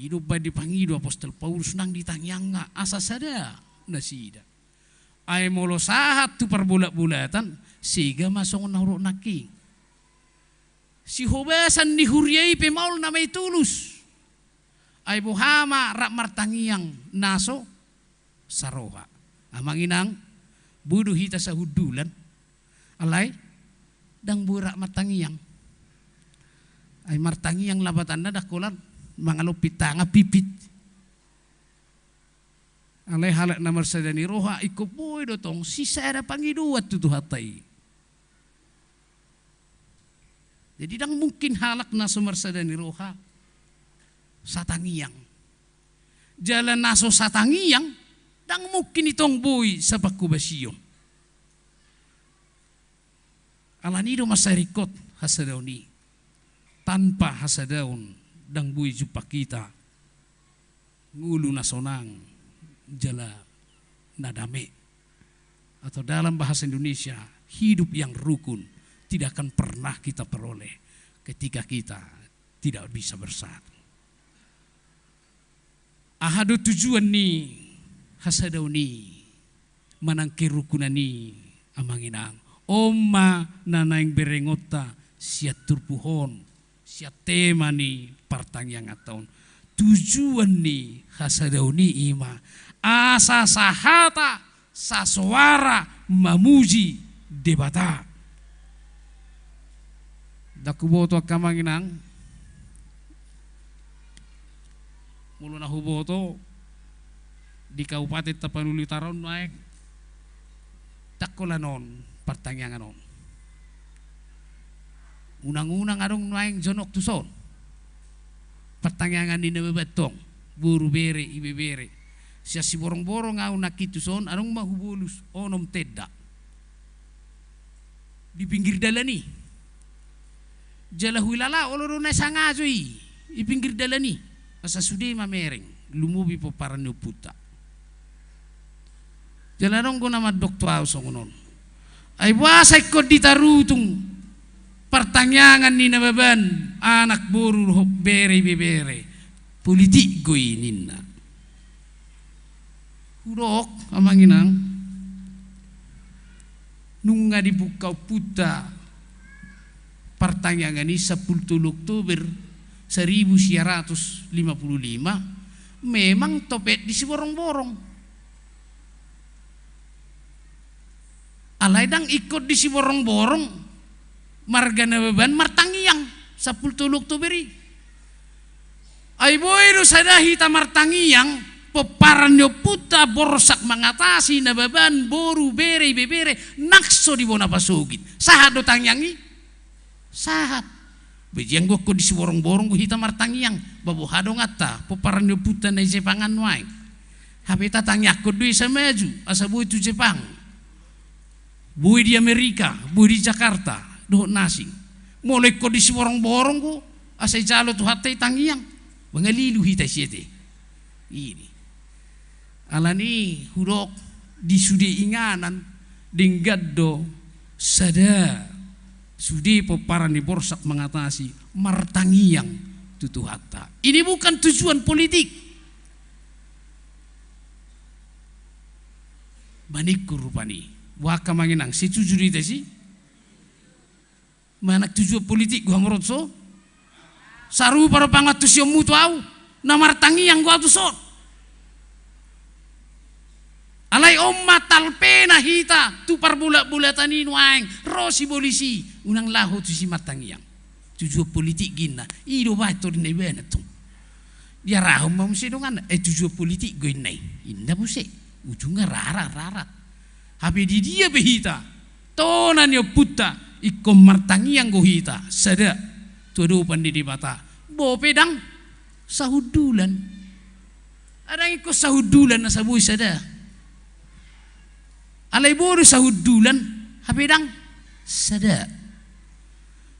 I do umbaen dipangido apostel Paulus nang di tangiangna asa sada nasida. Ai molo sahat tu parbolatbolatan, sega ma songon na hudok nangkin. Sihobasan ni huria i pe maol nama i tulus. Ai boha ma rap martangiang na so saroha. Amang inang, boi do hita sahundulan. Alai ndang boi rap martangiang. Ai martangiang lapatanna ndang holan mangalompit tangan pipit. Alai halak na marsada ni roha ingkon boi do tong sisada pangidoan tu Tuhanta i. Jadi ndang mungkin halak na so marsada ni roha satangiang. Jala na so satangiang ndang mungkin i tong boi sapanghobasion. Alani i do mansai ringkot hasadaon i. Tanpa hasadaon ndang boi jumpang hita ngolu na sonang jala na dame. Atau dalam bahasa Indonesia, hidup yang rukun tidak akan pernah kita peroleh ketika kita tidak bisa bersatu. Aha do tujuan ni hasadaon i manang kerukunan i, amang inang? On ma na naeng berengonta sian turpuk on, sian tema ni partangianganta on. Tujuan ni hasadaon i ima asa sahata sasoara mamuji Debata. Ndang huboto angka amang inang. Molo na huboto di Kabupaten Tapanuli Utara on nuaeng, ndang holan on partangiangan on. Unang-unang adong nuaeng jonok tuson. Partangiangan ni na baba tong, boru, bere, ibebere. Sian Siborongborong ahu nangkin tuson, adong ma hubolus onom tenda di pinggir dalan i. Jala huilala olo do na sangajo i, i pinggir dalan i. Asa sude mamereng, lumobi pomparan ni ompunta. Jala adong do na mandok tu ahu songon on. Ai boasa ingkon ditarutung partangiangan ni nababan, anak, boru dohot bere ibebere? Politik do i ninna. Hudok, amang inang, nunga dibuka ompunta partangiangan i sampulu tolu Oktober saribu sia ratus lima pulu lima, memang topet di Siborongborong. Alai ndang ingkon di Siborongborong marga Nababan martangiang sampulu tolu Oktober i. Ai boi do sada hita martangiang, pomparan ni ompunta Borsak Mangatasi, Nababan, boru, bere, ibebere, nang so di bona pasogit. Sahat do tangiang i? Sahat. Boi, anggo ingkon di Siborongborong do hita martangiang, ba boha donganta, pomparan ni ompunta na di Jepang an nuaeng. Hape tatangiangkon do i asa maju, asa boi tu Jepang, boi di Amerika, boi di Jakarta, dohot na asing. Molo ingkon di Siborongborong do, asa dijalo Tuhanta i tangiang, mangalilu hita sian i. Ini. Alani hudok, di sude inganan, denggan do sada sude pomparan ni Borsak Mangatasi martangiang tu Tuhanta. Ini bukan tujuan politik. Ba ningku rupani. Boha, angka amang inang, setuju do hita disi? Manang tujuan politik do hamu ro tuson? Sarupa do pangantusionmu tu ahu, na martangiang do ahu tuson. Alai on ma talpena hita tu parbolatbolatan i nuaeng, ro sibolis i, unang laho tusi martangiang. Tujuan politik do inna, i do baen torinna ibana tong. Diarahon ma muse donganna, eh, tujuan politik do inna i. Inna muse, ujungna rarat, rarat. Hape di dia pe hita, tona ni ompunta, ingkon martangiang do hita, sada, tu adopan ni Debata. Boi pe ndang sahundulan. Ndang ingkon sahundulan asa boi sada. Alai boi do sahundulan, hape ndang sada.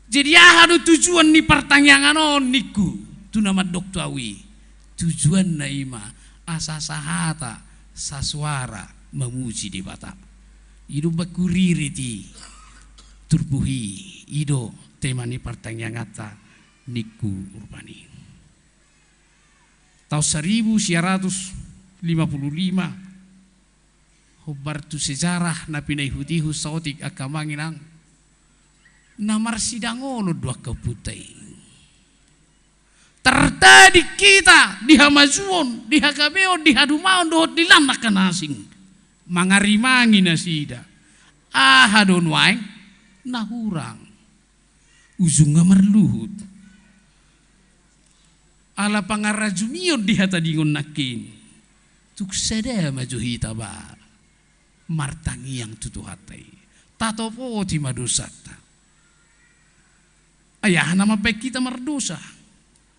Jadi aha do tujuan ni partangiangan on ningku, tu na mandok tu ahu i? Tujuanna i ma asa sahata, sasuara mamuji Debata. I do umbahen huririt i turpuk i, i do tema ni partangianganta ningku rupani. Taon saribu sia ratus lima pulu lima, hombar tu sejarah na pinaihutihut saotik, angka amang inang, na marsidangonon do angka ompunta i. Tartading hita di hamajuon, di hagabeon, di hadumaon dohot di lan angka na asing, mangarimangi nasida. Aha do nuaeng na hurang? Ujungna marluhut. Ala pangarajumion di hatadingon nangkin, tung sada ma jo hita ba martangiang tu Tuhanta i. Tatopoti ma dosanta. Ai aha na mambahen hita mardosa?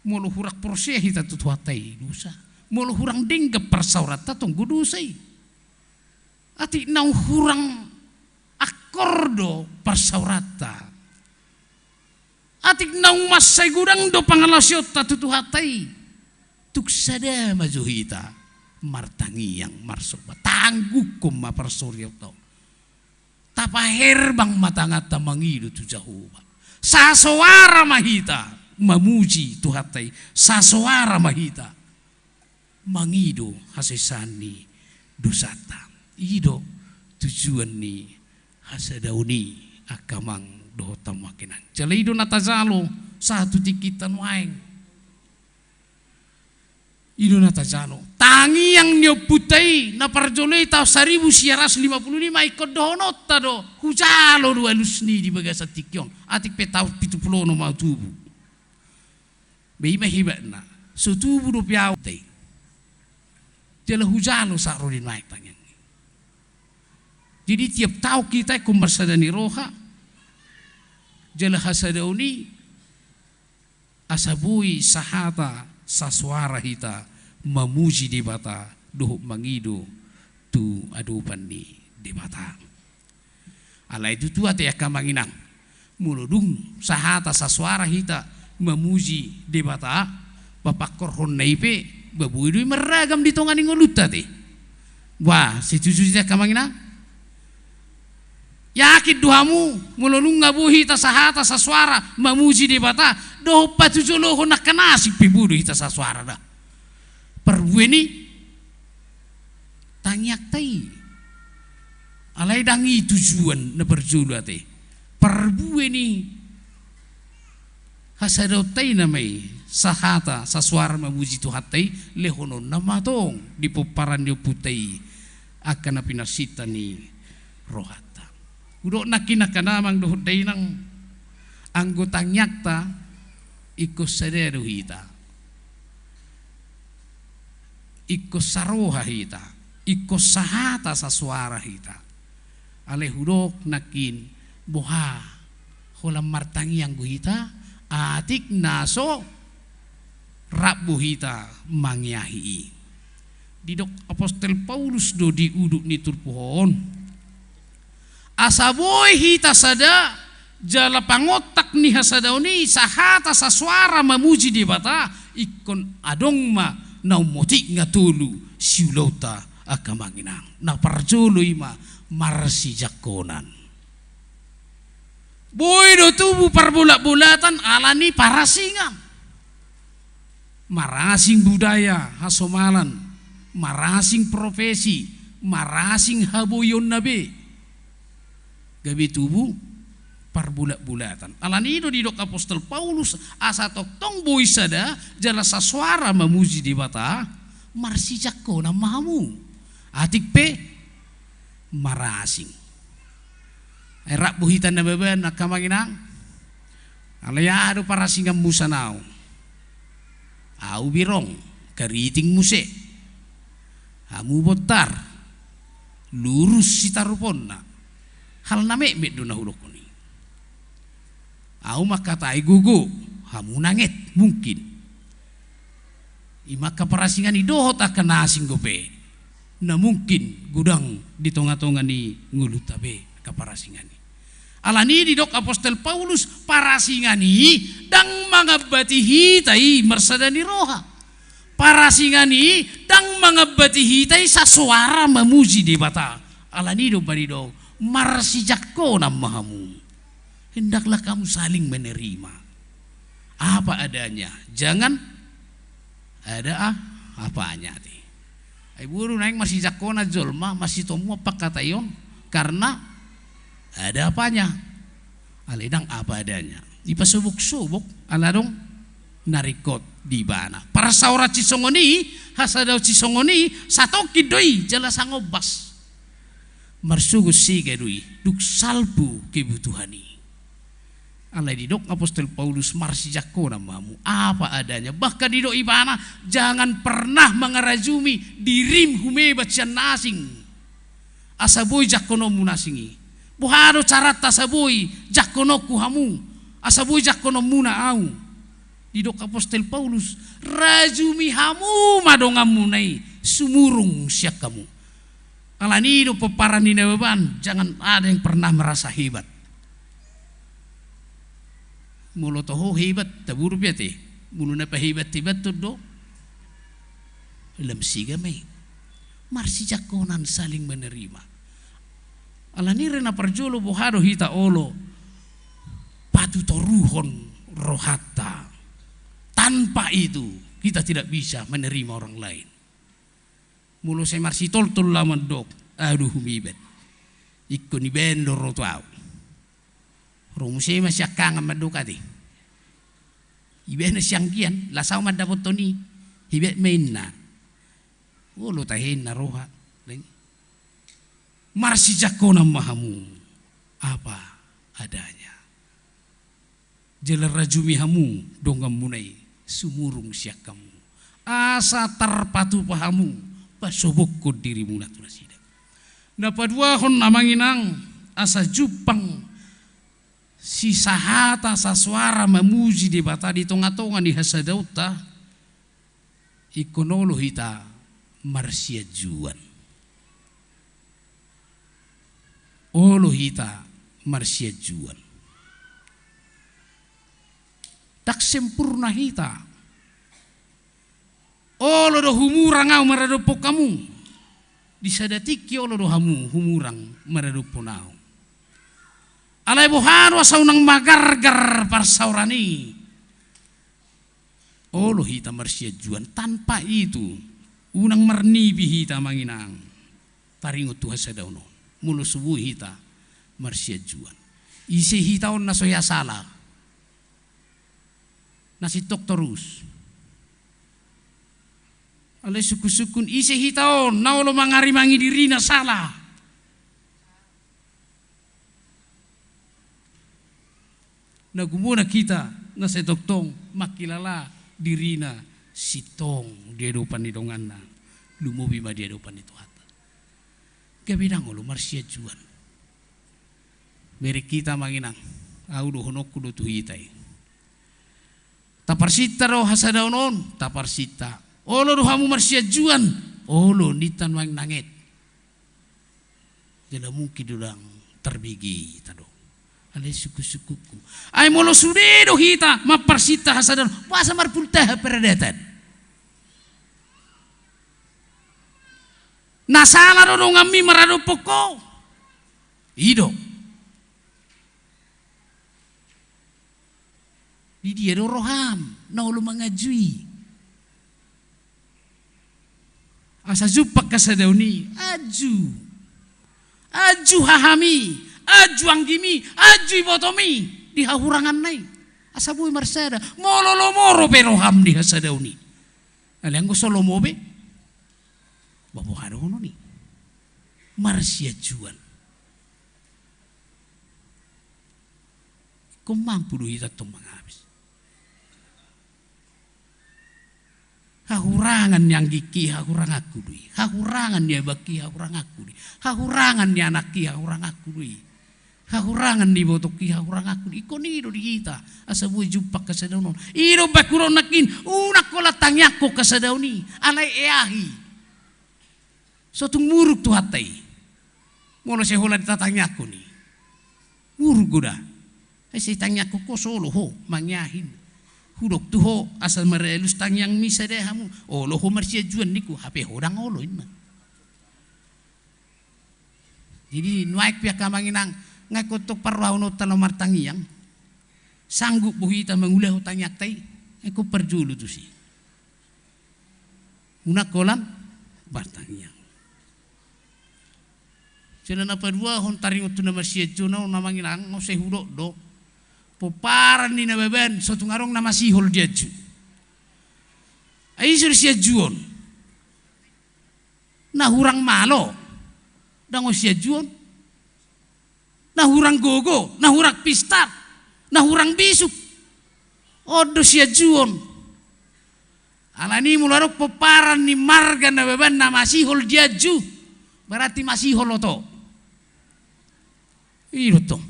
Molo hurang porsea hita tu Tuhanta i, dosa. Molo hurang denggan parsaoranta, tong do dosa i. Atik naung hurang angkor do parsaoranta, atik naung mansai godang do pangalaosionta tu Tuhanta i, tung sada ma jo hita martangiang, marsomba. Taanggungkon ma parsorianta on. Tapaherbang ma tanganta mangido tu Jahowa. Sasoara ma hita mamuji Tuhanta i. Sasoara ma hita mangido hasesaan ni dosanta. I do tujuan ni hasadaon i, angka amang dohot hamu angka inang. Jala i do na tajalo sahat tu tingkinta nuaeng. I do na tajalo. Tangiang ni ompunta i na parjolo i taon saribu sia ratus lima pulu lima, ingkon dohononta do, hujalo do alus ni i di bagasan tingki on. Atik pe taon pitu pulu onom ahu tubu. Ba i ma hebatna, so tubu dope ahu i. Jala hujalo sahat ro di nuaeng tangiang i. Jadi tiap taon hita ingkon marsada ni roha, jala hasadaon i asa boi sahata, sasuara hita mamuji Debata dohot mangido tu adopan ni Debata. Alai tutu ate, angka amang inang, molo dung sahata, sasuara hita mamuji Debata, ba pangkorhonna i pe, ba boi do i marragam di tonga ni ngolunta ate. Ba setuju hita, angka amang inang? Yakin do hamu, molo nunga boi hita sahata, sasuara mamuji Debata, dohot patujolohon angka na asing pe boi do hita sasuara da. Parbue ni tangiangta i. Alai ndang i tujuan na parjolo ate. Parbue ni hasadaonta i nama i sahata sasuara mamuji Tuhanta i, lehononna ma tong di pomparan ni ompunta i angka na pinarsinta ni rohanta. Hudok nangkin angka damang dohot dainang, anggo tangiangta ingkon sada do hita, ingkon saroha hita, ingkon sahata sasuara hita. Alai hudok nangkin, boha holan martangiang do hita atik na so rap do hita mangeahi i. Didok apostel Paulus do di udut ni turpuk on, asa boi hita sada jala pangontak ni hasadaon i sahata sasuara mamuji Debata, ingkon adong ma na ummotik nga tolu siulaonta angka amang inang. Na parjolo i ma marsijangkonan. Boi do tubu parbolatbolatan ala ni parasingan. Marasing budaya hasomalan, marasing profesi, marasing haboionna be. Gabe tubu parbolatbolatan. Ala ni do didok apostel Paulus, asa tongtong boi sada jala sasuara mamuji Debata, marsijangkonan ma hamu. Atik pe marasing. Ai rap do hita na baban angka amang inang. Alai aha do parasingan muse na au? Au birong, kariting muse. Hamu bontar, lurus sitaruponna. Hal na metmet do na hudokkon i. Au mangkatai gogo, hamu nanget, mungkin. I ma angka parasingan i dohot angka na asing dope, na mungkin godang di tongatonga ni ngolunta be angka parasingan i. Ala ni didok apostel Paulus, parasingan i ndang mangambati hita i marsada ni roha. Parasingan i ndang mangambati hita i sasuara mamuji Debata. Ala ni do ba didok, marsijangkonan ma hamu. Hendaklah kamu saling menerima. Apa adanya, jangan ada a-, apanya, ate. Ai boru naeng marsijangkonan jolma, marsitomuan pangkataion, karena ada apanya. Alai ndang apa adanya. Dipasoboksobok, ala adong na ringkot di ibana. Parsaoran sisongon i, hasadaon sisongon i, satongkin do i, jala sangombas. Marsogot sega do i, dung salpu kebutuhan i. Alai didok apostel Paulus, marsijangkonan ma hamu, apa adanya. Bahkan didok ibana, jangan pernah mangarajumi dirim humebat sian na asing. Asa boi jangkononmu na asing i. Boha do caranta asa boi jangkononku hamu, asa boi jangkononmuna au? Didok apostel Paulus, rajumi hamu ma donganmuna i, sumurung sian hamu. Ala ni do pomparan ni Nababan, jangan ada yang pernah merasa hebat. Molo toho hebat, taboru pe ate. Molo na pahebat-hebathon do, lam sega ma i. Marsijangkonan, saling menerima. Ala ni re na parjolo, boha do hita olo patutoruhon rohanta. Tanpa itu, kita tidak bisa menerima orang lain. Molo sai marsitoltol au mandok, aduh, humebat. Ingkon ibaen do ro tu au. Ro muse ma siangkangan mandok ate. Ibaen sianggian, las au mandapothon i. Hebat ma inna. Olo tahe inna roha. Marsijangkonan ma hamu, apa adanya. Jala rajumi hamu donganmuna i, sumurung sian hamu. Asa tarpatupa hamu pasobokhon dirimuna tu nasida. Na paduahon, amang inang, asa jumpang sisahata sasuara mamuji Debata di tongatonga ni hasadaonta, ingkon olo hita marsianjuan. Olo hita marsianjuan. Ndang sempurna hita. Olo do humurang au maradophon hamu. Di sada tingki olo do hamu humurang maradophon au. Alai boha do asa unang magargar parsaoran i? Olo hita marsianjuan. Tanpa itu, unang marnipi hita, amang inang. Taringot tu hasadaon on. Molo so boi hita marsianjuan, ise hita on na so hea sala, na sintong torus? Alai sungkun-sungkun, ise hita on na olo mangarimangi dirina sala? Na gumodang hita na sai tongtong mangkilala dirina sintong di adopan ni donganna, lumobi ma di adopan ni Tuhanta. Gabe ndang olo marsianjuan. Bereng hita, amang inang, ahu dohononku do tu hita i. Taparsinta do hasadaon on, taparsinta. Olo do hamu marsianjuan, olo ninta nuaeng nanget. Jala mungkin do ndang tarbege hita do. Alai sungkun-sungkunku, ai molo sude do hita mamparsinta hasadaon, boasa marpultahan paradatan? Na sala do donganmi maradophon ho? I do. Di dia do roham na olo manganju i? Asa jumpang hasadaon i, anju. Anju hahami, anju anggimi, anju ibotomi di hahuranganna i. Asa boi marsada, molo lomo ro pe roham di hasadaon i. Alai anggo so lomo be, ba boha dohonon i? Marsianjuan. Ingkon mampu do hita tong mangabis. Hahurangan ni anggingki, hahuranganku do i. Hahurangan ni abangki, hahuranganku do i. Hahurangan ni anakki, hahuranganku do i. Hahurangan ni ibotongki, hahuranganku do i. Ingkon i do di hita asa boi jumpang hasadaon on. I do umbahen hudok nangkin, unang holan tangiangkon hasadaon i, alai eahi. So tung muruk Tuhanta i. Molo sai holan tatangiangkon i, muruk do da. Ai sai tangiangkon ho, so olo ho mangeahi. Hudok tu ho asa maralus tangiangmi, sada hamu, olo ho marsianjuan ningku, hape ho ndang olo, inna. Jadi nuaeng pe, angka amang inang, nga ingkon tong parrohahononta na martangiang. Sanggup do hita mangulahon tangiangta i, nga ingkon parjolo tusi. Unang holan martangiang. Jala na paduahon, taringot tu na marsianjuan on, amang inang, nga sai hudok do, pomparan ni Nababan so tung adong na masihol dianju. Ai ise do sianjuon? Na hurang malo, ndang on sianjuon. Na hurang gogo, na hurang pistar, na hurang bisuk, on do sianjuon. Alani molo adong pomparan ni marga Nababan na masihol dianju, berarti masihol oto. I do tong.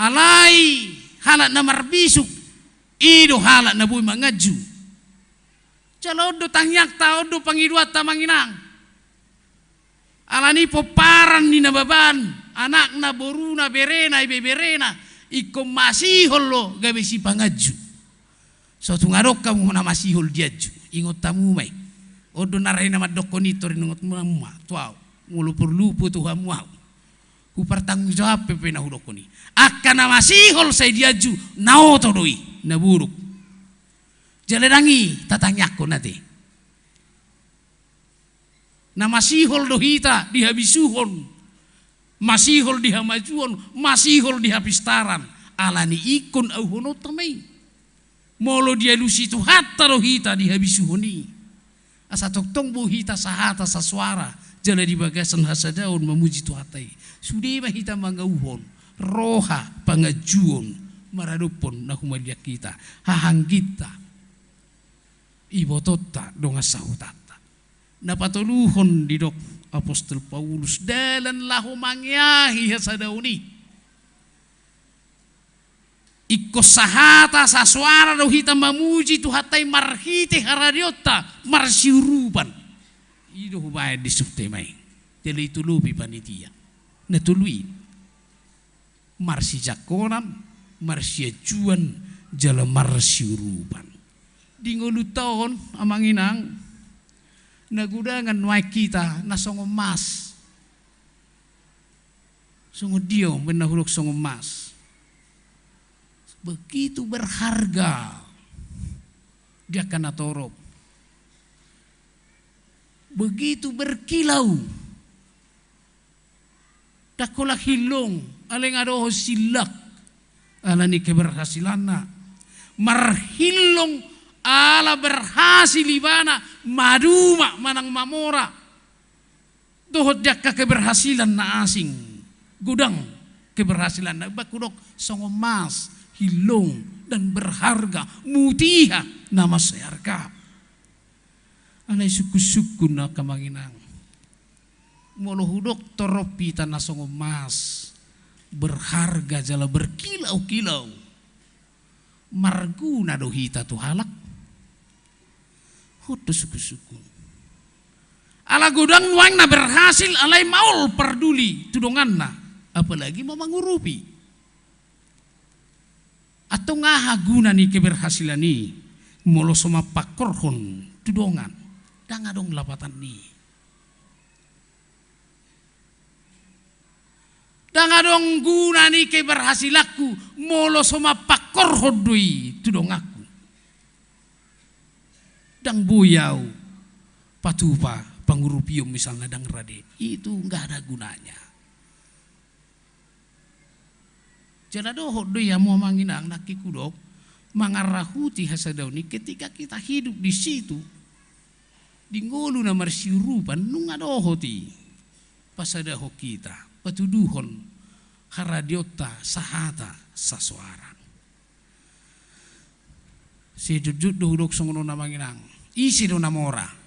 Alai halak na marbisuk, i do halak na boi manganju. Jala on do tangiangta, on do pangidoanta, amang inang. Alani pomparan ni Nababan, anakna, boruna, berena, ibeberena, ingkon masihol do gabe sipanganju. So tung adong hamu na masihol dianju, ingot hamu ma i. On do na ra i na mandokkon i, tor ingot hamu ma tu ahu. Molo porlu, iboto hamu ahu, hupartanggungjawab pe na hudokkon i. Angka na masihol sai dianju, na oto do i, na bodok. Jala ndang i tatangiangkon ate. Na masihol do hita di habisuhon, masihol di hamajuon, masihol di hapistaran. Alani ingkon auhononta ma i. Molo dialusi Tuhanta do hita di habisuhon i, asa tongtong boi hita sahata sasuara jala di bagasan hasadaon mamuji Tuhanta i, sude ma hita mangauhon roha panganjuon maradophon na humaliang hita, hahaangginta, ibotonta, dongan sahutanta. Na patoluhon, didok apostel Paulus, dalan laho mangeahi hasadaon i. Ingkon sahata sasuara do hita mamuji Tuhanta i marhite haradeonta marsiurupan. I do hubaen di subtema i. Jala i tolu pe panitia. Na tolu i. Marsijangkonan, marsianjuan, jala marsiurupan. Di ngolunta on, amang inang, na godangan nuaeng hita na songon mas. Songon dia umbahen na hudok songon mas? Begitu berharga di angka natorop. Begitu berkilau. Ndang holan hillong, alai nga dohot sillak. Ala ni keberhasilanna. Marhillong ala berhasil ibana, maduma manang mamora. Dohot di angka keberhasilan na asing. Godang keberhasilanna, baen hudok songon mas, hillong, dan berharga, mutiara na mansai arga. Alai sungkun-sungkun angka amang inang. Molo hudok torop hita na songon mas, berharga jala berkilau-kilau, marguna do hita tu halak? Hot do sungkun-sungkun. Ala godang nuaeng na berhasil, alai maol parduli tu donganna, apalagi ma mangurupi. Antong aha guna ni keberhasilan i, molo so mampangkorhon tu dongan? Ndang adong lapatan ni. Ndang adong guna ni keberhasilanku, molo so mampangkorhon do i tu donganku. Ndang boi au patupa pangurupion misalna, ndang rade. Itu nggak ada gunanya. Jala dohot do i hamu amang inang, nangkin hudok, mangarahuti hasadaon i ketika kita hidup di situ, di ngolu na marsiurupan, nunga dohot i pasadahon hita, patuduhon haradeonta sahata sasoara. Sejujur do hudok songon on amang inang. Ise do na mora?